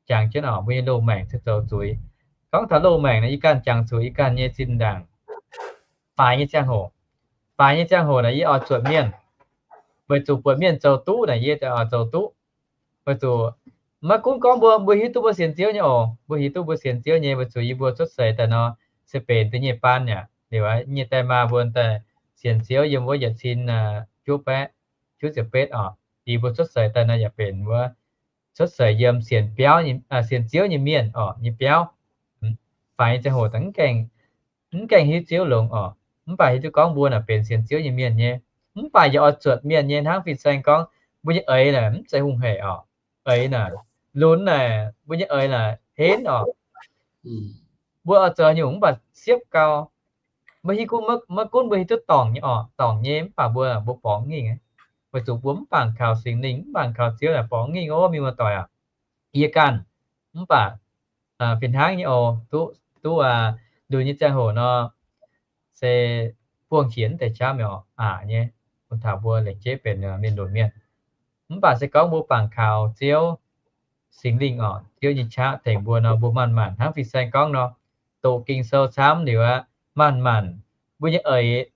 Jangx jienv orqc, mbuo nyei loz-maengc se zoux zuiz. Gorngv taux loz-maengc naaic, yie ganh jangx zuqc yie ganh nyei zinh ndaangc faix nyei ziangh hoc. Faix nyei ziangh hoc naaic yie oix zuotc mienh, weic zuqc buatc mienh zoux duqv naaic yie oix zoux duqv. Weic zuqc maiv gunv gorngv mbuo, mbuo hiuv duqv mbuo sienx Ziouv nyei oc, mbuo hiuv duqv mbuo sienx Ziouv nyei, weic zuqc yie mbuo cuotv seix daaih nor se benx da'nyeic baan aqv. Liuz nyei die maa mbuo daaih sienx Ziouv yiem wuov yietc cin juov baeqv juov ziepc betv orqc. Liuz mbuo cuotv seix daaih nor yaac benx wuov cuotv seix yiem sienx biauv, sienx Ziouv nyei mienh orqc nyei biauv. Faix nyei ziangh hoc mv gaengh hiuv Ziouv longx orqc, mv baac hiuv duqv gorngv mbuo naaic benx sienx Ziouv nyei mienh nyei. Mv baac yaac oix zuotc mienh nyei hnangv fin-saeng gorngv, mbuo nyei eix naaic mv zeiz hungh hec orqc. Eix naaic lunx naaic, mbuo nyei eix naaic henv orqc. Mbuo oix zoux nyungc mv baac siepv gau. Mbuo hiuv gunv, maiv gunv mbuo hiuv duqv dorngc nyei orqc, dorngc nyei mv baac mbuo, mbuo borngz mv ngingh, weic zuqc mbuo mv bangc kaux Singx Lingh, mv bangc kaux Ziouv naaic borngz mv ngingh ov, mienh muoz-doic aac. Yie ganh mv baac fih hnangv nyei oc, duqv, duqv ndunh nyei ziangh hoc nor, se buangh qiex deix qaqv mi'aqv aqc nyei, bun taux mbuo lengc jeiv benx mienh lunc mienh. Mv baac se gorngv mbuo bangc kaux Ziouv, Singx Lingh orqc, Ziouv nyei qaqv tengx mbuo nor, mbuo manc-manc hnangv fin-saeng gorngv nor, doqc Ging-Sou camv liuz aqv, manc-manc mbuo nyei eix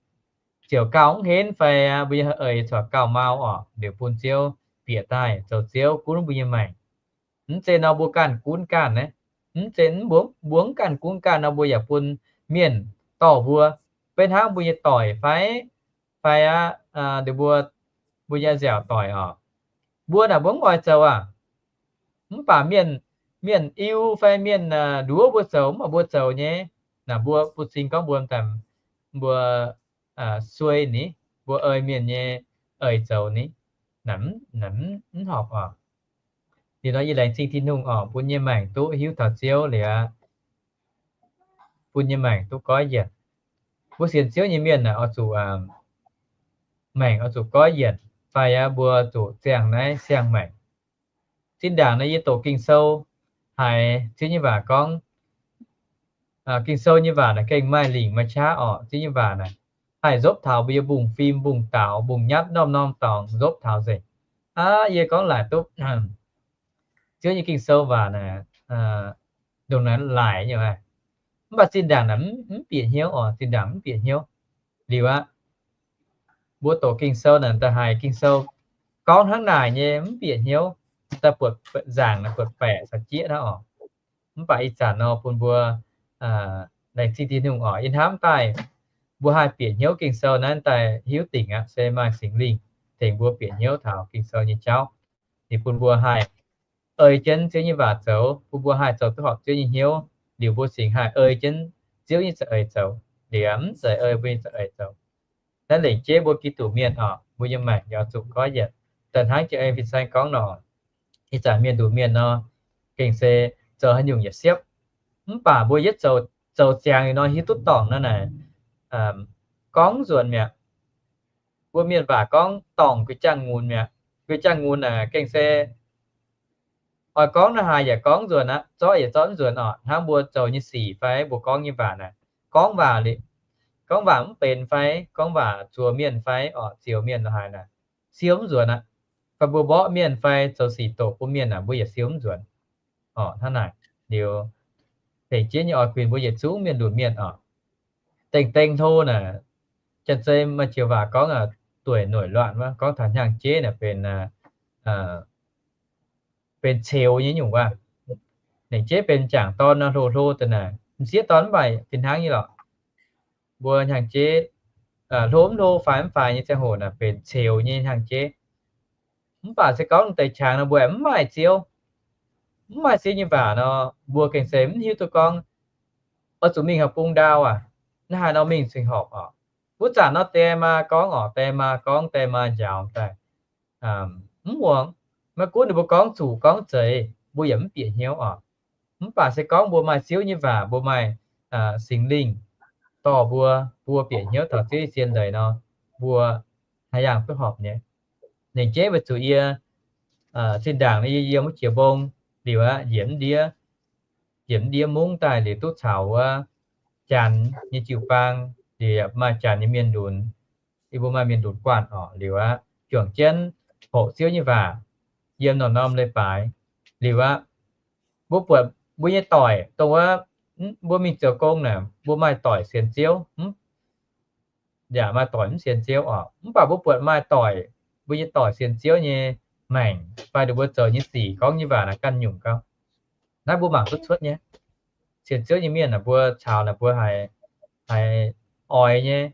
ziouc gauh mv henv fai mbuo nyei eix corc gauh mau orqc, liuz bun Ziouv bieqc daaih zoux Ziouv gunv mbuo nyei maengc. Mv zeiz nor mbuo ganh gunv ganh naaiv, mv zeiz mbuo, mbuo mv ganh gunv ganh nor mbuo yaac bun mienh dorh mbuo, beiv hnangv mbuo nyei doic fai, fai aqv, mbuo, mbuo nyei nziaauc doic orqc. Mbuo naaic mbuo mv oix zoux aac. Mv baac mienh, mienh iu fai mienh nduov mbuo zoux, mv baac mbuo zoux nyei, naaic mbuo bun cing gorngv mbuo, mbuo suei ni, mbuo ei mienh nyei eix zoux ni, naaic mv horpc orqc. Liuz nor yie laengz zingh Tin-Hungh orqc, bun yie maengc duqv hiuv taux Ziouv liuz, bun yie maengc duqv goiv yienc. Mbuo sienx Ziouv nyei mienh naaic oix zuqc maengc oix zuqc goiv yienc, fai aqv mbuo zuqc ziangh naaiv siang-maengc. Zinh ndaangc naaiv yie doqc Ging-Sou haiz Ziouv nyei waac gorngv, Ging-Sou nyei waac naaic gengh maaih lingc maaih qaqv orqc. Ziouv nyei waac naaic haih nzopv taux mbuo yiem mbungv-fim, mbungv-daaux, mbungv-nyatv, norm-norm dorngx nzopv taux nzengc. Aav, yie gorngv laaic duqv Ziouv nyei Ging-Sou waac naaic ndongc naaic laaic nyei, mv baac zinh ndaangc naaic mv bieqc hnyouv orqc, zinh ndaangc mv bieqc hnyouv. Liuz aqv, mbuo doqc Ging-Sou naaic daaih haiz Ging-Sou gorngv hnangv naaic nyei mv bieqc hnyouv, daaih buatc nzaangc naaic buatc baeqc caux jieqv hnangv orqc. Mv baac ih zanc nor bun mbuo laengz zingh Tin-Hungh orqc, yie hnamv daaih mbuo haih bieqc hnyouv Ging-Sou naaiv daaih hiuv dingc aqv, se maaih Singx Lingh tengx mbuo bieqc hnyouv taux Ging-Sou nyei jauv. Ninh bun mbuo haih ei jienv Ziouv nyei waac zoux, bun mbuo haih zoux duqv horpc Ziouv nyei hnyouv. Liuz mbuo cingx haih ei jienv Ziouv nyei za'eix zoux, liuz mv zeiz ei mbuo nyei za'eix zoux. Naaiv lengc jeiv mbuo Giduc mienh orqc, mbuo nyei maengc yaac zuqc goiv yienc. Daaih hnangv jiex ei fin-saeng gorngv nor, ih zanc mienh nduqc mienh nor, gengh se zoux haaix nyungc yaac siepv. Mv baac mbuo yietv zoux, zoux ziangx liuz nor hiuv duqv dorngc nor naaic, gorngv nzuonx mi'aqv. Mbuo mienh waac gorngv dorngc guix jangx nqunx mi'aqv. Guix jangx nqunx naaic gengh se oix gorngv naaiv haaix yaac gorngv nzuonx aqv, zorqv yaac zorqv nzuonx orqc. Hnangv mbuo zoux nyei sic fai mbuo gorngv nyei waac naaic, gorngv waac liuz, gorngv waac mv benx fai gorngv waac zuoz mienh fai orqc, zioux mienh lo haaix naaic, siou mv nzuonx aqv. Fai mbuo mborqv mienh fai zoux sic doqc bun mienh naaic, mbuo yaac siou mv nzuonx orqc. Hnangv naaic liuz, tengx jiex nyei oix kuinx mbuo yietc zungv mienh lunx mienh orqc. Dengh dengh hlo naaic, janx-zei maaih joux waac gorngv tuổi nổi loạn wuov, gorngv taux hnyangx jeiv naaic benx benx ceux nyei nyungc waac. Ninh jeiv benx m'jangc dorn nor, hlo hlo daaih naaic, m'sieqv dorn mv baac fih hnangv nyei lorqc. Mbuo hnyangx jeiv hlo mv hlo, faix mv faix nyei ziangh hoc naaic benx ceux nyei hnyangx jeiv. Mv baac se gorngv deix qangx nor mbuo mv maaih ziouv, mv maaih ziouv nyei waac nor, mbuo gengh se mv hiuv duqv gorngv oix zuqc mingh horpc bung ndau aac, naaiv haaix nor mingh cingx horpc orqc. Wuov zanc nor die maa gorngv orqc, die maa gorngv, die maa njaaux daaih, mv muangx. Maiv gunv ninh mbuo gorngv zuqc gorngv zeiz, mbuo yaac mv bieqc hnyouv orqc. Mv baac se gorngv mbuo maaih ziouv nyei waac, mbuo maaih Singx Lingh dorh mbuo, mbuo bieqc hnyouv taux ziouv nyei zien leiz nor, mbuo haaix yangh duqv horpc nyei. Ninh jeiv weic zuqc yie zinh ndaangc yie yiem wuov jiex mbong liuz aqv, njiec mv ndiev, njiec mv ndiev mungv daaih liuz duqv caux wuov Janx nyei jiu-baang, liuz maaih Janx nyei mienh lunx, yie mbuo maaih mienh lunx guanh orqc. Liuz aqv, juangc jienv hoqc ziouv nyei waac yiem norm-norm leiz-baaix. Liuz aqv, mbuo buatc mbuo nyei doic dongh wuov, mbuo mingh zoux gong naaic, mbuo maaih doic sienx ziouv, yaac maaih doic mv sienx ziouv orqc. Mv baac mbuo buatc maaih doic, mbuo nyei doic sienx ziouv nyei maengc fai ninh mbuo zoux nyei sic gorngv nyei waac naaic ganh nyungc gauh. Naaiv mbuo mangc duqv cuotv nyei. Sienx ziouv nyei mienh naaic, mbuo caux naaic mbuo haiz, haiz oix nyei,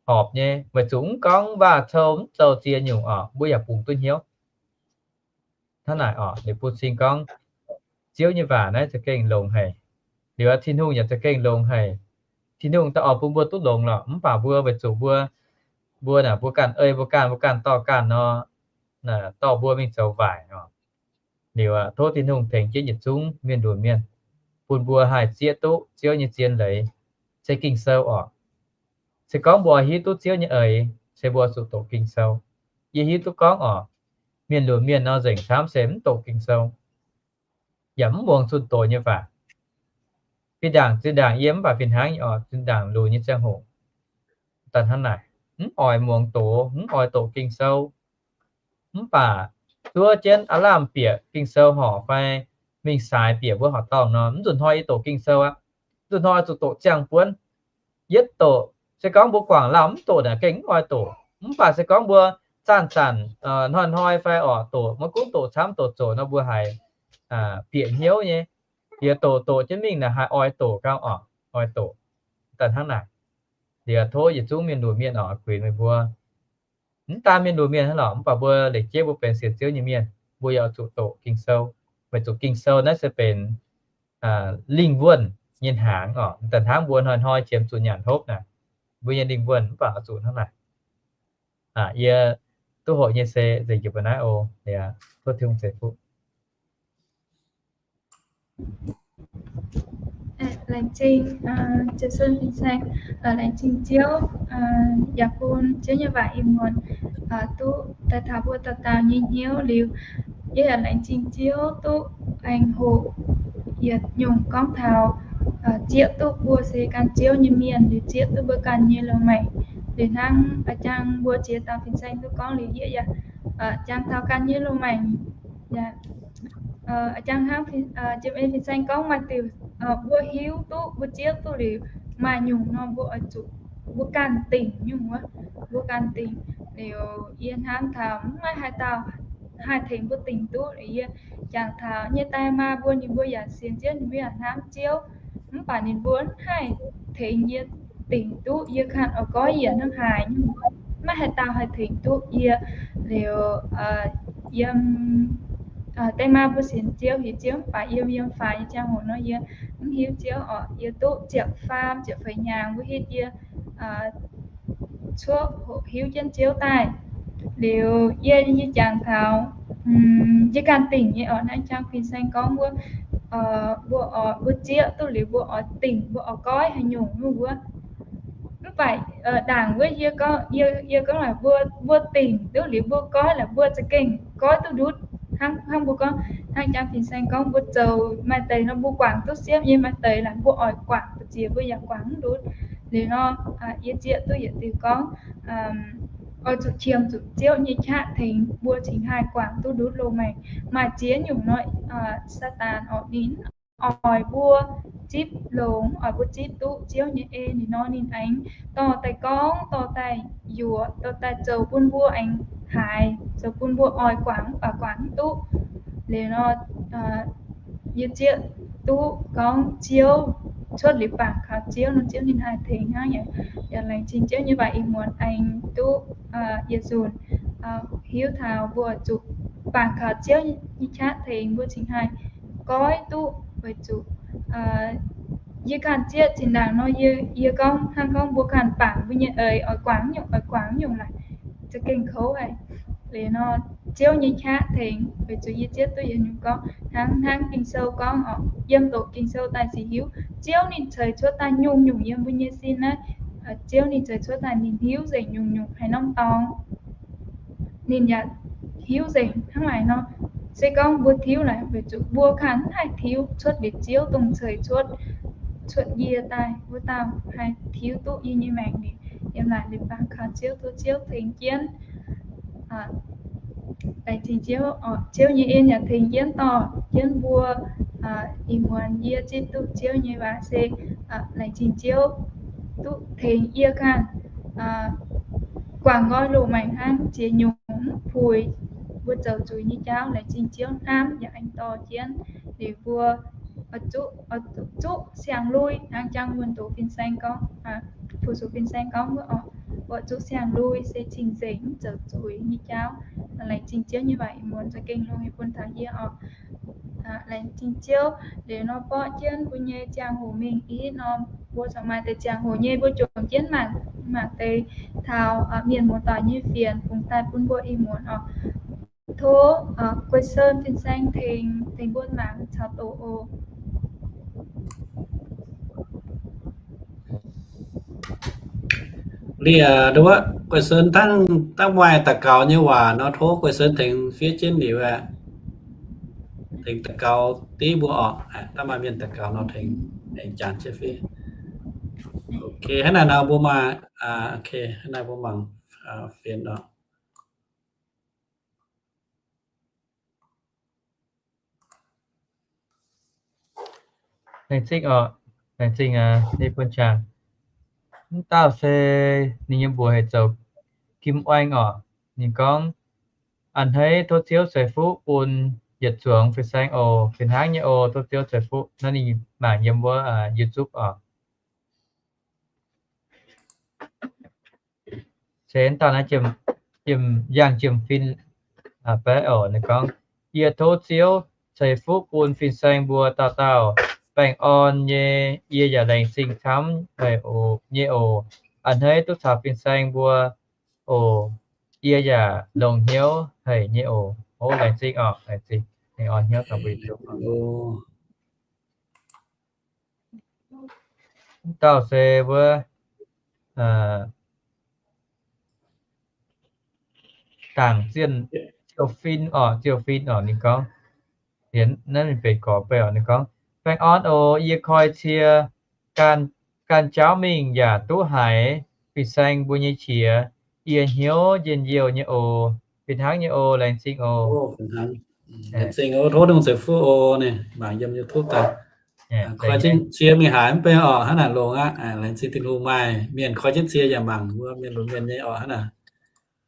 horpc nyei, weic zuqc mv gorngv waac-cou mv zoux ziex nyungc orqc, mbuo yaac bungx duqv hnyouv. Hnangv naaic orqc, liuz bun cing gorngv ziouv nyei waac naaiv za'gengh longx haic. Liuz Tin-Hungh yaac za'gengh longx haic. Tin-Hungh daaih oix bun mbuo duqv longx lorqc, mv baac mbuo weic zuqc mbuo, mbuo naaic mbuo ganh ei mbuo ganh, mbuo ganh dorh ganh nor, dorh mbuo mingh zoux waaic orqc. Liuz aqv, tov Tin-Hungh tengx jienv yietc zungv mienh lunx mienh, bun mbuo haih zieqv duqv ziouv nyei zien leiz, se Ging-Sou orqc. Se gorngv mbuo hiuv duqv ziouv nyei eix, se mbuo zuqc doqc Ging-Sou. Yie hiuv duqv gorngv orqc, mienh lunx mienh nor nzengc camv se mv doqc Ging-Sou, yaac mv muangx zunh doz nyei waac. Fih ndaangc zinh ndaangc yie mv baac fih hnangv nyei orqc, zinh ndaangc lunx nyei ziangh hoc daaih hnangv naaic, mv oix muangx doz, mv oix doqc Ging-Sou. Mv baac zuov jienv aav lamh bieqc Ging-Sou horc fai mingh saaix bieqc mbuo horqc dorngh nor, mv nzunc hnoi yie doqc Ging-Sou aqv. Nzunc hnoi zuqc doqc ziangh buonv. Yietv doqc, se gorngv mbuo guangc lauh mv doqc naaic gengh mv oix doqc. Mv baac se gorngv mbuo zanc-zanc hnoi-hnoi fai orqc doqc, maiv gunv doqc camv doqc zoqc nor mbuo haiz bieqc hnyouv nyei. Liuz doqc doqc jienv mingh naaic haih oix doqc gauh orqc, oix doqc daaih hnangv naaic. Liuz tov yietc zungv mienh lunx mienh orqc, kuinx meih mbuo mv daan mienh lunx mienh hnangv lorqc, mv baac mbuo leiz jienv mbuo benx sienx Ziouv nyei mienh, mbuo yaac zuqc doqc Ging-Sou, weic zuqc Ging-Sou naaiv se benx lingh wuonh nyei hnaangx orqc. Daaih hnangv mbuo hnoi-hnoi qiemx zuqc nyanc hopv naaic, mbuo nyei lingh wuonh mv baac oix zuqc hnangv naaic. Yie duqv hoqc nyei se nzengc jiex mbuo naaiv oc. Tov Tin-Hungh ceix fuqv. Laengz zingh, Jason Fin Saeng, laengz zingh Ziouv, yaac bun Ziouv nyei waac ih muonz duqv daaih taux mbuo dauh dauh nyei hnyouv liuz, yie yaac laengz zingh Ziouv duqv aengx hoqc yietc nyungc gorngv taux zieqv duqv mbuo se ganh Ziouv nyei mienh liuz zieqv duqv mbuo ganh nyei loz-maengc. Liuz hnangv a'jang mbuo ziex dauh Fin Saeng duqv gorngv liuz yie yaac jangx taux ganh nyei loz-maengc. A'jang hnangv James Fin Saeng gorngv maaih diuc mbuo hiuv duqv, mbuo zieqv duqv liuz, maaih nyungc nor mbuo oix zuqc mbuo ganh dingc nyungc wuov, mbuo ganh dingc. Liuz yie hnamv taux mv maaih haaix dauh haih tengx mbuo dingc duqv. Yie jangx taux nyei daaih maa mbuo, ninh mbuo yaac sienx Ziouv, ninh mbuo yaac hnamv Ziouv, mv baac ninh mbuo mv haih tengx yie dingc duqv yie ganh oix goiv yienc hnangv haaix nyungc. Maiv haaix dauh haih tengx duqv yie. Liuz yiem daaih maa mbuo sienx Ziouv, heuc Ziouv, mv baac yiem yiem faix nyei ziangh hoc nor yie mv hiuv Ziouv orqc. Yie duqv ziepc faam ziepc feix hnyangx mbuo hitv yie cuotv hoqc hiuv jienv Ziouv daaih. Liuz yie, yie jangx taux yie ganh dingc nyei orqc, hnangv a'jang Fin Saeng gorngv wuov, mbuo oix, mbuo zieqv duqv liuz mbuo oix dingc, mbuo oix goiv haaix nyungc wuov. Mv baac ndaangc wuov yie gorngv, yie gorngv laaix mbuo, mbuo dingc duqv liuz mbuo goiv laaix mbuo za'gengh goiv duqv ndutv. Hnangv, hnangv mbuo gorngv, hnangv a'jang Fin Saeng gorngv mbuo zoux maaih deix nor mbuo guangc duqv siepv nyei, maaih deix laaix mbuo oix guangc da'ziex mbuo yaac guangc mv ndutv. Liuz nor, yie zieqv duqv yietc diuh gorngv, oix zuqc qiemx zuqc Ziouv nyei qaqv tengx mbuo cingx haih guangc duqv ndutv loz-maengc. Maaih ziex nyungc nor, Saadaan orqc, ninh oix mbuo zipv longx, oix mbuo zipv duqv Ziouv nyei en. Liuz nor ninh aengx dorh daaih gorngv, dorh daaih yuoqc, dorh daaih zoux bun mbuo aengx haiz, zoux bun mbuo oix guangc mv baac guangc mv duqv. Liuz nor, yie zieqv duqv gorngv Ziouv, cuotv liuz bangc kaux Ziouv nor, Ziouv ninh haih tengx hnangv. Yaac laengz zingh Ziouv nyei waac ih muonz aengx duqv yietc nzunc hiuv taux mbuo zuqc bangc kaux Ziouv nyei qaqv tengx mbuo cingx haih goiv duqv, weic zuqc yie ganh zieqv zinh ndaangc nor, yie, yie gorngv hnangv gorngv mbuo ganh bangc mbuo nyei eix oix guangc nyungc, oix guangc nyungc laaix za'gengh kouv haic. Liuz nor, Ziouv nyei qaqv tengx, weic zuqc yie zieqv duqv yietc nyungc gorngv hnangv, hnangv Ging-Sou gorngv orqc, yiem doqc Ging-Sou daaih ziouc hiuv, Ziouv ninh ceix cuotv daaih nyungc-nyungc yiem mbuo nyei sin naaiv. Ziouv ninh ceix cuotv daaih ninh hiuv nzengc nyungc-nyungc haaix norm dorngx. Ninh yaac hiuv nzengc hnangv naaic nor. Se gorngv mbuo tiuv naaic weic zuqc mbuo ganh mv haih tiuv, cuotv liuz Ziouv dongh ceix cuotv, cuotv yie daaih wuov dauh haih tiuv duqv yie nyei maengc liuz, yiem naaic liuz bangc kaux Ziouv, tov Ziouv tengx jienv. Laengz zingh Ziouv, Ziouv nyei en yaac tengx jienv dorh jienv mbuo. Ih muonz yie zipv duqv Ziouv nyei waac se laengz zingh Ziouv duqv tengx yie ganh guangc nqoi loz-maengc hnangv, ziex nyungc mv puix mbuo zoux zuiz nyei jauv. Laengz zingh Ziouv hnamv yaac aengx dorh jienv liuz mbuo zuqv siang-lui hnangv jangx wuonh doqc fin-saeng gorngv, fu-sux fin-saeng gorngv wuov orqc, mbuo zuqv siang-lui se cing-nzengc mv zoux zuiz nyei jauv. Laengz zingh Ziouv nyei waac ih muonz za'gengh longx haic bun taux yie orqc. Laengz zingh Ziouv. Liuz nor borqv jienv mbuo nyei ziangh hoc mingh i norm, mbuo corc maaih deix ziangh hoc nyei mbuo juangc jienv mangc, mangc deix taux mienh muoz-doic nyei fienx fungx daaih bun mbuo ih muonz orqc. Tov Guei Sen fin-saeng tengx, tengx mbuo mangc caux doqc oc. Liuz, Guei Sen dangh, dangh maaih daux gaux nyei waac nor, tov Guei Sen tengx fiev jienv liuz aeqv, tengx daux gaux div mbuo orqc. Dangh maaih mienh daux gaux nor tengx, tengx jangx jienv fiev. Ok, hnangv naaiv nor mbuo maaih, ok, hnangv naaiv mbuo mangc fienx orqc. Laengz zingh orqc, laengz zingh ninh bun qangx. Mv dauh se ninh nyei mbuox heuc zoux Kim Oanh orqc. Ninh gorngv, a'hneiv tov Ziouv ceix fuqv bun yietc zuangx fin-saeng oc. Fih hnangv nyei oc, tov Ziouv ceix fuqv. Naaiv ninh mangc yiem wuov YouTube orqc. Se dauh naaiv, Yangh Jiem Fin, baeqv oc. Ninh gorngv, yie tov Ziouv ceix fuqv bun fin-saeng mbuo dauh dauh baengh orn nyei. Yie yaac laengz zingh camv haic oc, nyei oc. A'hneiv duqv caux fin-saeng mbuo oc. Yie yaac longx hnyouv haic nyei oc. Ov, laengz zingh orqc, laengz zingh. Laengz orn hnyouv dongh mbuo. Dauh se wuov Dangc Zien, Ziouv Fin orqc, Ziouv Fin orqc. Ninh gorngv, naaiv ninh benx gorx-baeqv orqc. Ninh gorngv, baengh orn oc. Yie koi cie ganh jauv mingh yaac duqv haiz fin-saeng mbuo nyei qiex. Yie hnyouv njien-youh nyei oc. Fih hnangv nyei oc. Laengz zingh oc. Laengz zingh oc. Tov dongh ceix fuqv oc. Ninh mangc yiem YouTube daaih. Koi jienv cie mingh haiz mv bei orqc. Hnangv naaic longx aqv. Laengz zingh Tin-Hungh maaih mienh koi jienv cie yaac mangc wuov mienh lunx mienh nyei orqc. Hnangv naaic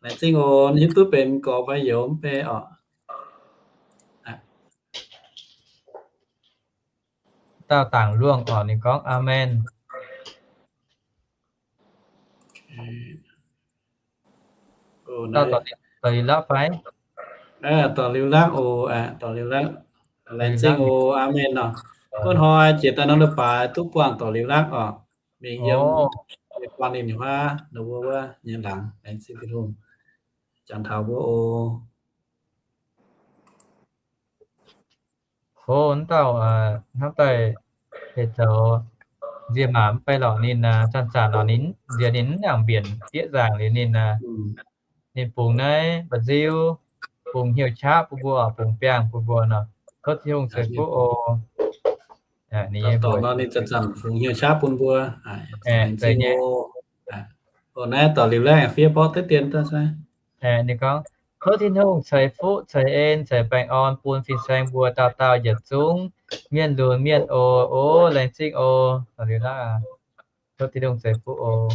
laengz zingh oc. YouTube benx gorx fai youz mv bei orqc. Dauh Dangc Luongh orqc. Ninh gorngv, aamen. Dauh dorh liuz lakv fai? Dorh liuz lakv oc. Dorh liuz lakv. Laengz zingh oc. Aamen orqc. Wuov hnoi jiex daaih norm leiz-baaix duqv buangh dorh liuz lakv orqc. Mingh yiem buangh ninh nyei huaav, ninh wuov wuov nyei laangz. Laengz zingh Tin-Hungh jangx taux mbuo oc. Ov, wuov dauh hnamv daaih heuc zoux Nzie Maanc mv bei lorqc. Ninh zanc-zanc lorqc ninh nziex ninh mv nangc mbienc bieqv nzaangc liuz ninh, ninh bungx naaiv mba'nziu, bungx hnyouv qaqv bun mbuo, bungx biangh bun mbuo nor. Tov Tin-Hungh ceix fuqv oc. Ninh nyei mbuox nor ninh zanc-zanc fungx hnyouv qaqv bun mbuo. Naaiv dorh liuz laengh fiev borqv deix dien daaih. Ninh gorngv, Tov Tin-Hungh ceix fuqv ceix en ceix baengh orn bun fin-saeng mbuo dauh dauh yietc zungv mienh lunx mienh oc. O, laengz zingh oc. Tov Tin-Hungh ceix fuqv oc.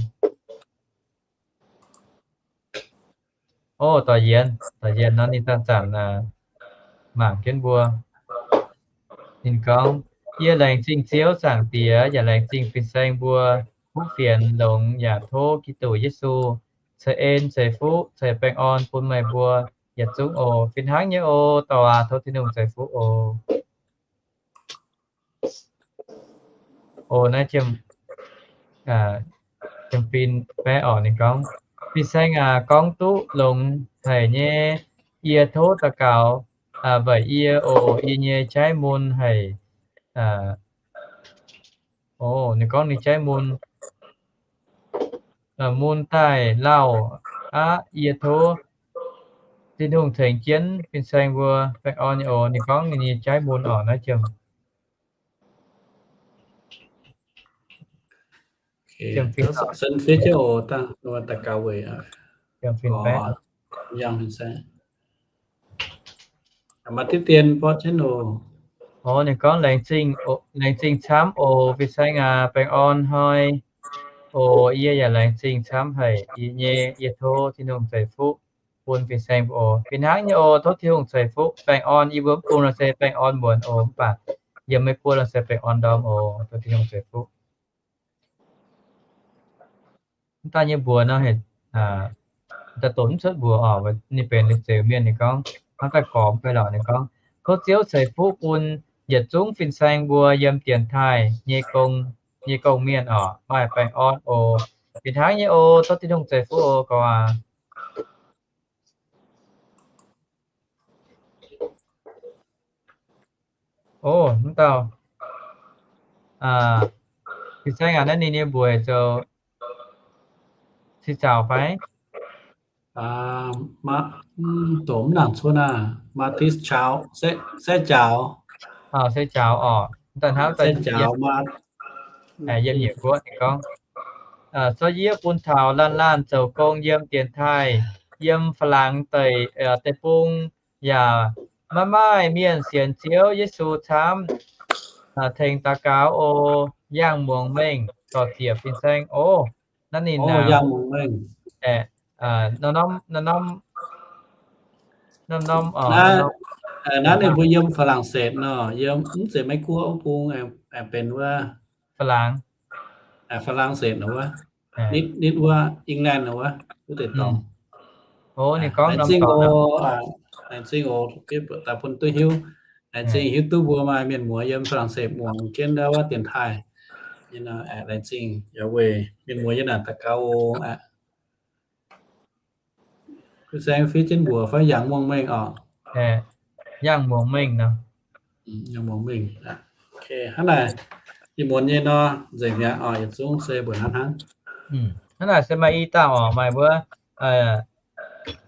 O, dorc Yienx, dorc Yienx nor ninh zanc-zanc mangc jienv mbuo. Ninh gorngv, Yie laengz zingh Ziouv Zaangc Diex yaac laengz zingh fin-saeng mbuo huv fienx longx, yaac tov Giduc Yesu ceix en ceix fuqv ceix baengh orn bun meih mbuo yietc zungv oc. Fih hnangv nyei oc, dorc aac, tov Tin-Hungh ceix fuqv oc. O, naaiv jiem-fin baeqv orqc, ninh gorngv, Fin-saeng aac, gorngv duqv longx haic nyei. Yie tov daux gaux weic yie oc. Yie nyei jaiv mun haic. O, ninh gorngv ninh jaiv mun, mun daaih lauh aqv. Yie tov Tin-Hungh tengx jienv fin-saeng mbuo baengh orn nyei oc. Ninh gorngv ninh nyei jaiv mun orqc, naaiv jiem Maaih deix dien borqv jienv oc. Ninh gorngv, Laengz zingh camv oc, fin-saeng aac, baengh orn hnoi oc. Yie yaac laengz zingh camv haic. Yie nyei, yie tov Tin-Hungh ceix fuqv bun fin-saeng mbuo oc. Fih hnangv nyei oc, tov Tin-Hungh ceix fuqv baengh orn. Yie mbuo mv bung nor se baengh orn muonz oc, mv baac yiem Meiv Guoqv nor se baengh orn ndorm oc. Tov Tin-Hungh ceix fuqv. Mv daaih nyei mbuox nor, daaih doqc mv cuotv mbuox oc. Ninh benx liuz zeux mienh, ninh gorngv, hnangv daaih gormx fai lorqc, ninh gorngv, Tov Ziouv ceix fuqv bun yietc zungv fin-saeng mbuo yiem dienx taaih nyei gong, nyei gong-mienh oc, maaih baengh orn oc. Fih hnangv nyei oc, tov Tin-Hungh ceix fuqv oc, gorx aac. O, mv dauh, fin-saeng aac, naaiv ninh nyei mbuox zoux se zaux fai? Doqc mv nangc cuotv naaiv, Matis Chau, se zaux. Se zaux orqc. Daaih hnangv daaih se zaux, yiem Nyiec Guoqv ninh gorngv, Sortv yie bun taux laanh laanh zoux gong yiem dienx taaih, yiem Faa-laangx deic, deic-bung yaac maiv maaih mienh sienx Ziouv Yesu camv. Tengx daux gaux oc. Yangh muangx mengh dorh ziec fin-saeng oc. Naaiv ninh yangh muangx mengh. Norm-norm, norm-norm, naaiv ninh mbuo yiem Faa-laangx-setc nor, yiem mv zeiz Meiv Guoqv wuov bung, aengx benx wuov Faa-laangx, Faa-laangx-setc nor wuov, nitv wuov England nor wuov, wuov deix dorngx. Laengz zingh oc, laengz zingh oc, daaih bun duqv hiuv. Laengz zingh hiuv duqv mbuo maaih mienh muoz yiem Faa-laangx-setc muangx jienv wuov dienx taaih. Laengz zingh yaac weic mienh muoz yiem naaic daux gaux oc. Fin-saeng fiev jienv mbuox fai yangh muangx mengh oc. Yangh muangx mengh nor. Yangh muangx mengh. Hnangv naaic, ih muonz nyei nor, nzengc mi'aqv oc, yietc zungv se mbuoqc hnangv hnangv. Hnangv naaic se maaih i dauh oc, maaih wuov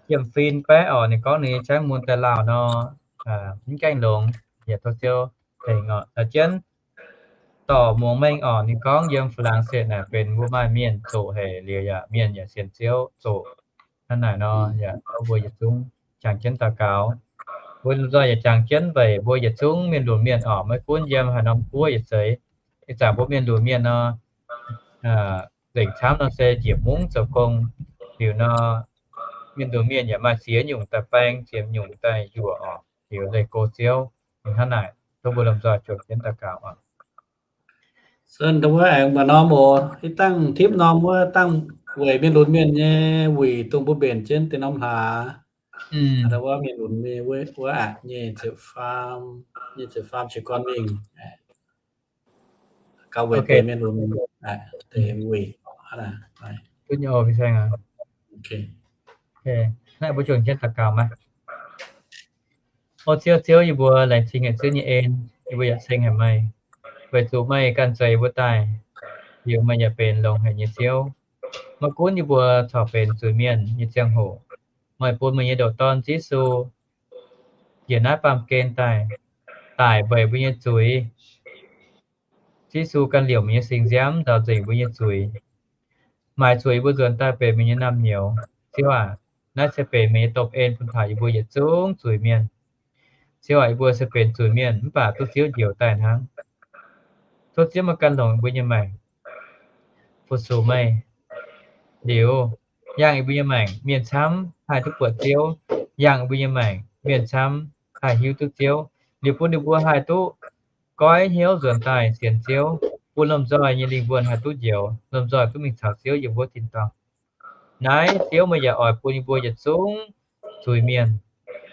jiem-fin baeqv oc, ninh gorngv ninh nyei jaiv mun daaih lauh nor, mv gaengh longx, yietc tov Ziouv tengx oc. Daux jienv dorc muangx mengh oc, ninh gorngv yiem Faa-laangx-setc naaic benx mbuo maaih mienh zoqc haic liuz yaac mienh yaac sienx Ziouv zoqc. Hnangv naaic nor yaac tov mbuo yietc zungv jangx jienv daux gaux. Mbuo lomh nzoih yaac jangx jienv weic mbuo yietc zungv mienh lunx mienh oc, maiv gunv yiem haaix norm guoqv yietc zeiz. Ih zanc mbuo mienh lunx mienh nor, nzengc camv nor se njiec mungv zoux gong. Liuz nor, mienh lunx mienh yaac maaih ziex nyungc daaih baeng, ziex nyungc daaih yuoqc oc. Liuz leih go Ziouv. Hnangv naaic, tov mbuo lomh nzoih juangc jienv daux gaux oc. Sen wuov aengx maaih norm oc, hitv dangh tipv norm wuov dangh weic mienh lunx mienh nyei wuic dongh mbuo mbenc jienv deix norm hlaax. Wuov mienh lunx mienh wuov aqc, nyic ziepc faam, nyic ziepv faam jiez gorn mingh, gauh weic deix mienh lunx mienh deix wuic. Naaiv mbuo juangc jienv daux gaux maah. O Ziouv, Ziouv, yie mbuo laengz zingh haic Ziouv nyei en, yie mbuo yaac ceng haic meih, weic zuqc meih ganh zeix yie mbuo daaih, liuz meih yaac benx longx haic nyei Ziouv. Maiv gunv yie mbuo corc benx zuiz-mienh nyei ziangh hoc, meih bun meih nyei ndoqc Dorn Yesu njiec naaiv baamh gen daaih, daic weic mbuo nyei zuiz, Yesu ganh liouc meih nyei singx nziaamv, nzaaux nzengc mbuo nyei zuiz, maaic zuqc yie mbuo nzuonx daaih benx meih nyei naamh nyouz. Ziouv aac, naaiv se benx meih nyei domh en bun taux yie mbuo yietc zungv zuiz mienh. Ziouv aac, yie mbuo se benx zuiz mienh mv baac duqv Ziouv njoux daaih hnangv. Tov Ziouv meih ganh longc yie mbuo nyei maengc fu-sux meih. Liuz, yangh yie mbuo nyei maengc mienh camv haih duqv buatc Ziouv. Yangh yie mbuo nyei maengc mienh camv haih hiuv duqv Ziouv. Liuz bun ninh mbuo haih duqv goiv hnyouv nzuonx daaih sienx Ziouv, bun lomh nzoih nyei lingh wuonh haih duqv njoux, lomh nzoih duqv mingh caux Ziouv yiem wuov tin-dorngh. Naaiv Ziouv meih yaac oix bun yie mbuo yietc zungv zuiz mienh,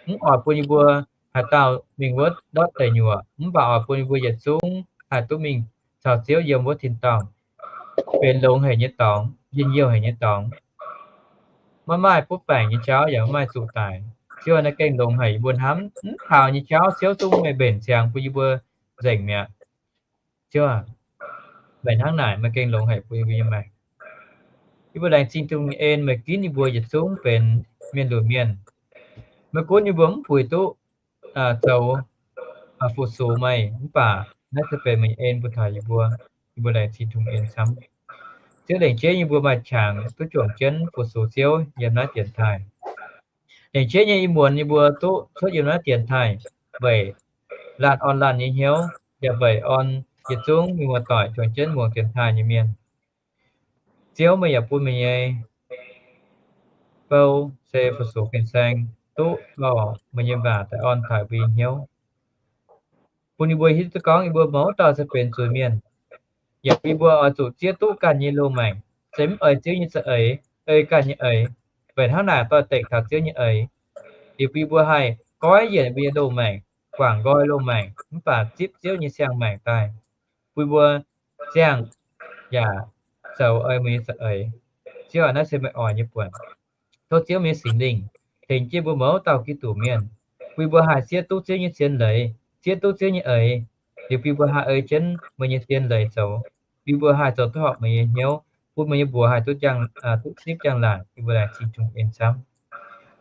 mv oix bun yie mbuo haaix dauh mingh wuov ndortv deic nyuoqc, mv baac oix bun yie mbuo yietc zungv haih duqv mingh caux Ziouv yiem wuov tin-dorngh, benx longx haic nyei dorngx, njien-youh haic nyei dorngx. Maiv maaih butv baengc nyei jauv yaac maiv maaih zuqc daic. Ziouv aac, naaiv gengh longx haic, yie mbuo hnamv mv taux nyei jauv Ziouv zungv meih mbenc ziangx bun yie mbuo nzengc mi'aqv. Ziouv aac, meih hnangv naaic meih gengh longx haic bun yie mbuo nyei maengc. Yie mbuo laengz zingh Tin-Hungh nyei en, meih ginv yie mbuo yietc zungv benx mienh lunx mienh. Meih gunv yie mbuo mv puix duqv zoux fu-sux meih, mv baac naaiv se benx meih nyei en bun taux yie mbuo. Yie mbuo laengz zingh Tin-Hungh en camv. Ziouv lengc jeiv yie mbuo maaih qangx duqv juangc jienv fu-sux Ziouv yiem naaiv dienx taaih. Lengc jeiv nyei ih muonz yie mbuo duqv cuotv yiem naaiv dienx taaih weic laanh orn laanh nyei hnyouv, yaac weic orn yietc zungv mienh muoz-doic juangc jienv muangx dienx taaih nyei mienh. Ziouv, meih yaac bun meih nyei bou se fu-sux fin-saeng duqv lorh meih nyei waac daaih orn taux yie mbuo nyei hnyouv, bun yie mbuo hiuv duqv gorngv yie mbuo mouz dauh se benx zuiz-mienh, yaac bun yie mbuo oix zuqc zieqv duqv ganh nyei loz-maengc, se mv oix Ziouv nyei za'eix, ei ganh nyei eix, weic hnangv naaic doix-dekc taux Ziouv nyei eix. Liuz bun yie mbuo haih goiv yienc yie mbuo nyei loz-maengc, guangc nqoi loz-maengc, mv baac zipv Ziouv nyei siang-maengc daaih, bun yie mbuo ziangh yaac zoux ei meih nyei za'eix. Ziouv aac, naaiv se meih oix nyei buonc. Tov Ziouv meih nyei Singx Lingh tengx jienv mbuo mouz dauh Giduc mienh, bun yie mbuo haih zieqv duqv Ziouv nyei zien leiz, zieqv duqv Ziouv nyei eix, liuz bun yie mbuo haih ei jienv meih nyei zien leiz zoux, bun yie mbuo haih zoux duqv horpc meih nyei hnyouv, bun meih nyei mbuox haih duqv, duqv zipv njang-laangc. Yie mbuo laengz zingh Tin-Hungh en camv.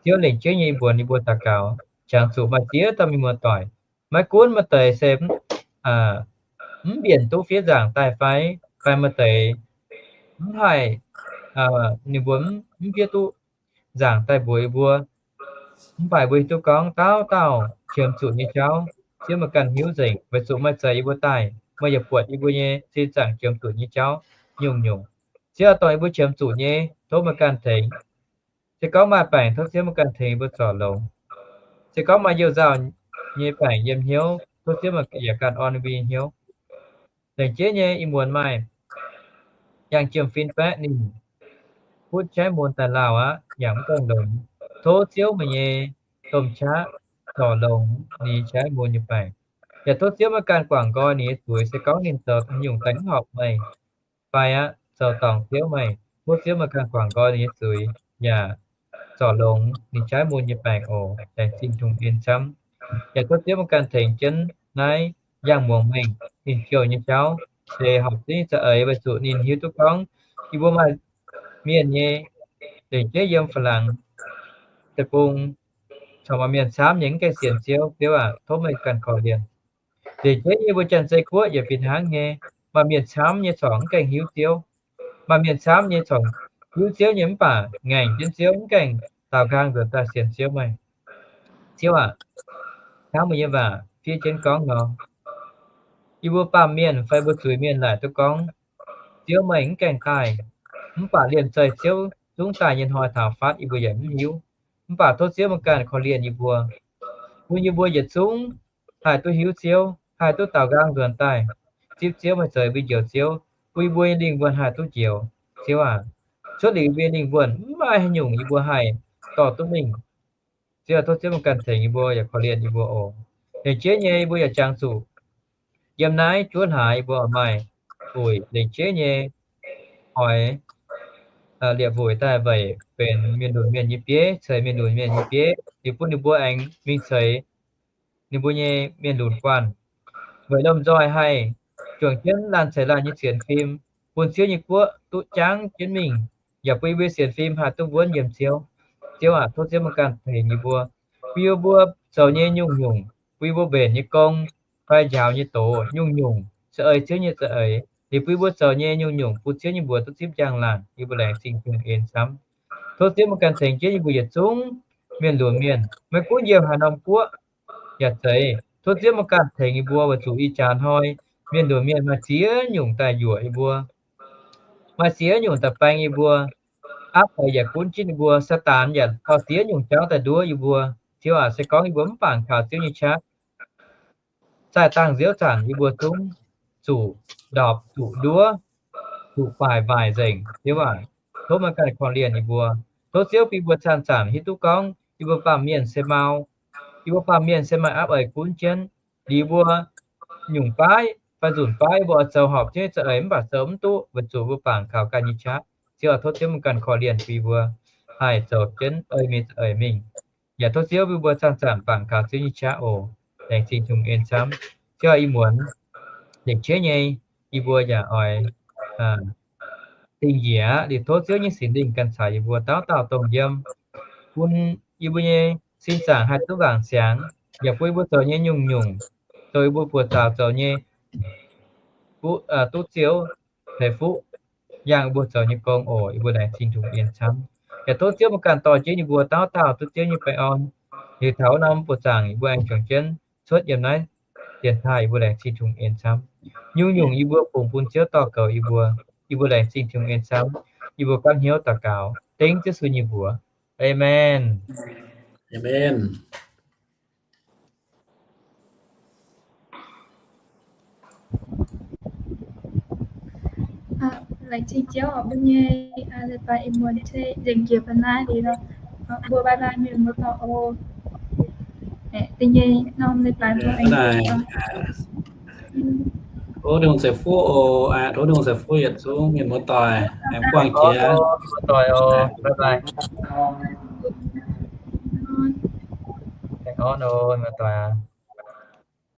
Ziouv lengc jeiv nyei ih muonz yie mbuo daux gaux, jangx zuqc maaih ziex dauh mienh muoz-doic, maiv gunv maaih deix se mv mbienc duqv fiev nzaangc daaih fai, fai maaih deix mv haih, ninh mbuo mv fiev duqv nzaangc daaih mbuox yie mbuo, mv baac mbuo hiuv duqv gorngv dauh dauh qiemx zuqc nyei jauv, Ziouv meih ganh hiuv nzengc, weic zuqc meih zeix yie mbuo daaih, meih yaac buatc yie mbuo nyei sin zaangc qiemx zuqc nyei jauv nyungc-nyungc. Ziouv aac, dongh yie mbuo qiemx zuqc nyei, tov meih ganh tengx. Se gorngv maaih baengc, tov Ziouv meih ganh tengx yie mbuo zorc longx. Se gorngv maaih youh nzauh nyei baengc yiem hnyouv, tov Ziouv meih yaac ganh orn yie mbuo nyei hnyouv. Lengc jeiv nyei ih muonz maaih yangh jiem-fin baeqv ninh butv jaiv mun daaih lauh aqv, yaac mv gaengh longx. Tov Ziouv meih nyei domh qaqv zorc longx ninh nyei jaiv mun nyei baengc. Yaac tov Ziouv meih ganh guangc nqoi ninh nyei zuiz, se gorngv ninh zoux haaix nyungc daaih mv horpc meih fai aqv, zoux dorngc Ziouv meih, tov Ziouv meih ganh guangc nqoi ninh nyei zuiz, yaac zorc longx ninh jaiv mun nyei baengc oc. Laengz zingh Tin-Hungh en camv. Yaac tov Ziouv meih ganh tengx jienv naaiv yangh muangx mengh ninh jouh nyei jauv, se horpc Ziouv nyei za'eix, weic zuqc ninh hiuv duqv gorngv yie mbuo maaih mienh nyei, lengc jeiv yiem Faa^laangx deic-bung, corc maaih mienh camv nyei mv gaengh sienx Ziouv. Ziouv aac, tov meih ganh korv-lienh. Lengc jeiv nyei mbuo Janx-Zei Guoqv yaac fih hnangv nyei, maaih mienh camv nyei corc mv gaengh hiuv Ziouv. Maaih mienh camv nyei corc hiuv Ziouv nyei mv baac ngaengc jienv Ziouv, mv gaengh daaux nqaang nzuonx daaih sienx Ziouv meih. Ziouv aac, hnangv meih nyei waac fiev jienv gorngv nor, yie mbuo baamh mienh fai mbuo zuiz-mienh laaic duqv gorngv Ziouv meih mv gaengh daaih, mv baac liemh zeih Ziouv zungv daaih nyei hnoi taux fatv yie mbuo yaac mv hiuv. Mv baac tov Ziouv meih ganh korv-lienh yie mbuo, bun yie mbuo yietc zungv haih duqv hiuv Ziouv, haih duqv daaux nqaang nzuonx daaih zipv Ziouv, meih zeix mbuo njoux Ziouv, bun yie mbuo nyei lingh wuonh haih duqv njoux. Ziouv aac, cuotv liuz yie mbuo nyei lingh wuonh mv maaih haaix nyungc yie mbuo haih dorh duqv mingh. Ziouv aac, tov Ziouv meih ganh tengx yie mbuo yaac korv-lienh yie mbuo oc. Lengc jeiv nyei yie mbuo yaac jangx zuqc yiem naaiv juov hlaax yie mbuo oix maaih buic lengc jeiv nyei oix liepc wuic daaih weic benx mienh lunx mienh nyei bieiv, ceix mienh lunx mienh nyei bieiv, liuz bun ninh mbuo aengx mingh ceix ninh mbuo nyei mienh lunx guanh. Weic lomh nzoih haih juangc jienv laanh ceix laanh nyei sienx fim, bun Ziouv nyei guoqv duqv jangv jienv mingh, yaac bun yie mbuo sienx fim haih duqv wuonv yiem Ziouv. Ziouv aac, tov Ziouv meih ganh tengx yie mbuo, bun yie mbuo zoux nyei nyungc-nyungc, bun yie mbuo mbenc nyei gong fai njaaux nyei doz nyungc-nyungc, za'eix Ziouv nyei za'eix. Liuz bun yie mbuo zoux nyei nyungc-nyungc bun Ziouv nyei mbuox duqv zipv njang-laangc, yie mbuo laengz zingh Tin-Hungh en camv. Tov Ziouv meih ganh tengx jienv yie mbuo yietc zungv mienh lunx mienh, maiv gunv yiem haaix norm guoqv yaac zeiz. Tov Ziouv meih ganh tengx yie mbuo weic zuqc ih jaax hnoi mienh lunx mienh maaih ziex nyungc daaih yuoqc yie mbuo, maaih ziex nyungc daaih baeng yie mbuo. Aapv baix yaac gunv jienv yie mbuo. Saadaan yaac dorh ziex nyungc jauv daaih nduov yie mbuo. Ziouv aac, se gorngv yie mbuo mv bangc kaux Ziouv nyei qaqv, zaih dangh nziouv zanc yie mbuo zungv zuqc ndorpc, zuqc nduov, zuqc faix waaic nzengc. Ziouv aac, tov meih ganh korv-lienh yie mbuo. Tov Ziouv bun yie mbuo zanc-zanc hiuv duqv gorngv yie mbuo baamh mienh se mau, yie mbuo baamh mienh se maaih aapv eix gunv jienv. Liuz mbuo nyungc baav fai nzunc baav yie mbuo oix zoux horpc Ziouv nyei za'eix mv baac zoux mv duqv weic zuqc mbuo bangc kaux ganh nyei qaqv. Ziouv aac, tov Ziouv meih ganh korv-lienh bun yie mbuo haih zoux jienv ei mienh za'eix mingh. Yaac tov Ziouv bun yie mbuo zanc-zanc bangc kaux Ziouv nyei qaqv oc. Laengz zingh Tin-Hungh en camv. Ziouv aac, ih muonz lengc qiex nyei, yie mbuo yaac oix dingh njiec aqv. Liuz tov Ziouv nyei Singx Lingh ganh caux yie mbuo dauh dauh dongh yiem, bun yie mbuo nyei sin zaangc haih duqv wangc siangx, yaac bun yie mbuo zoux nyei nyungc-nyungc, zoux yie mbuo buoz-zaux zoux nyei, duqv Ziouv ceix fuqv yangh yie mbuo zoux nyei gong oc. Yie mbuo laengz zingh Tin-Hungh en camv. Yaac tov Ziouv meih ganh dorh jienv yie mbuo dauh dauh duqv Ziouv nyei baengh orn. Liuz taux wuov norm buoz-zaangc yie mbuo aengx juangc jienv cuotv yiem naaiv dienx taaih, yie mbuo laengz zingh Tin-Hungh en camv. Nyungc-nyungc yie mbuo fungx bun Ziouv dorh goux yie mbuo. Yie mbuo laengz zingh Tin-Hungh en camv. Yie mbuo gapv hnyouv daux gaux dengv Ziouv Yesu nyei mbuox. Aamen. Aamen. Laengz zingh Ziouv oc. Mbuo nyei leiz-baaix ih muonz se nzengc njiec mbuo naaiv liuz nor, mbuo bye bye mienh muoz-doic oc. Da'nyeic norm leiz-baaix mbuo aengx tov Tin-Hungh ceix fuqv oc. Tov Tin-Hungh ceix fuqv yietc zungv mienh muoz-doic, aengx buangh jiex. Muoz-doic oc, bye bye. Aengx orn oc, muoz-doic aac.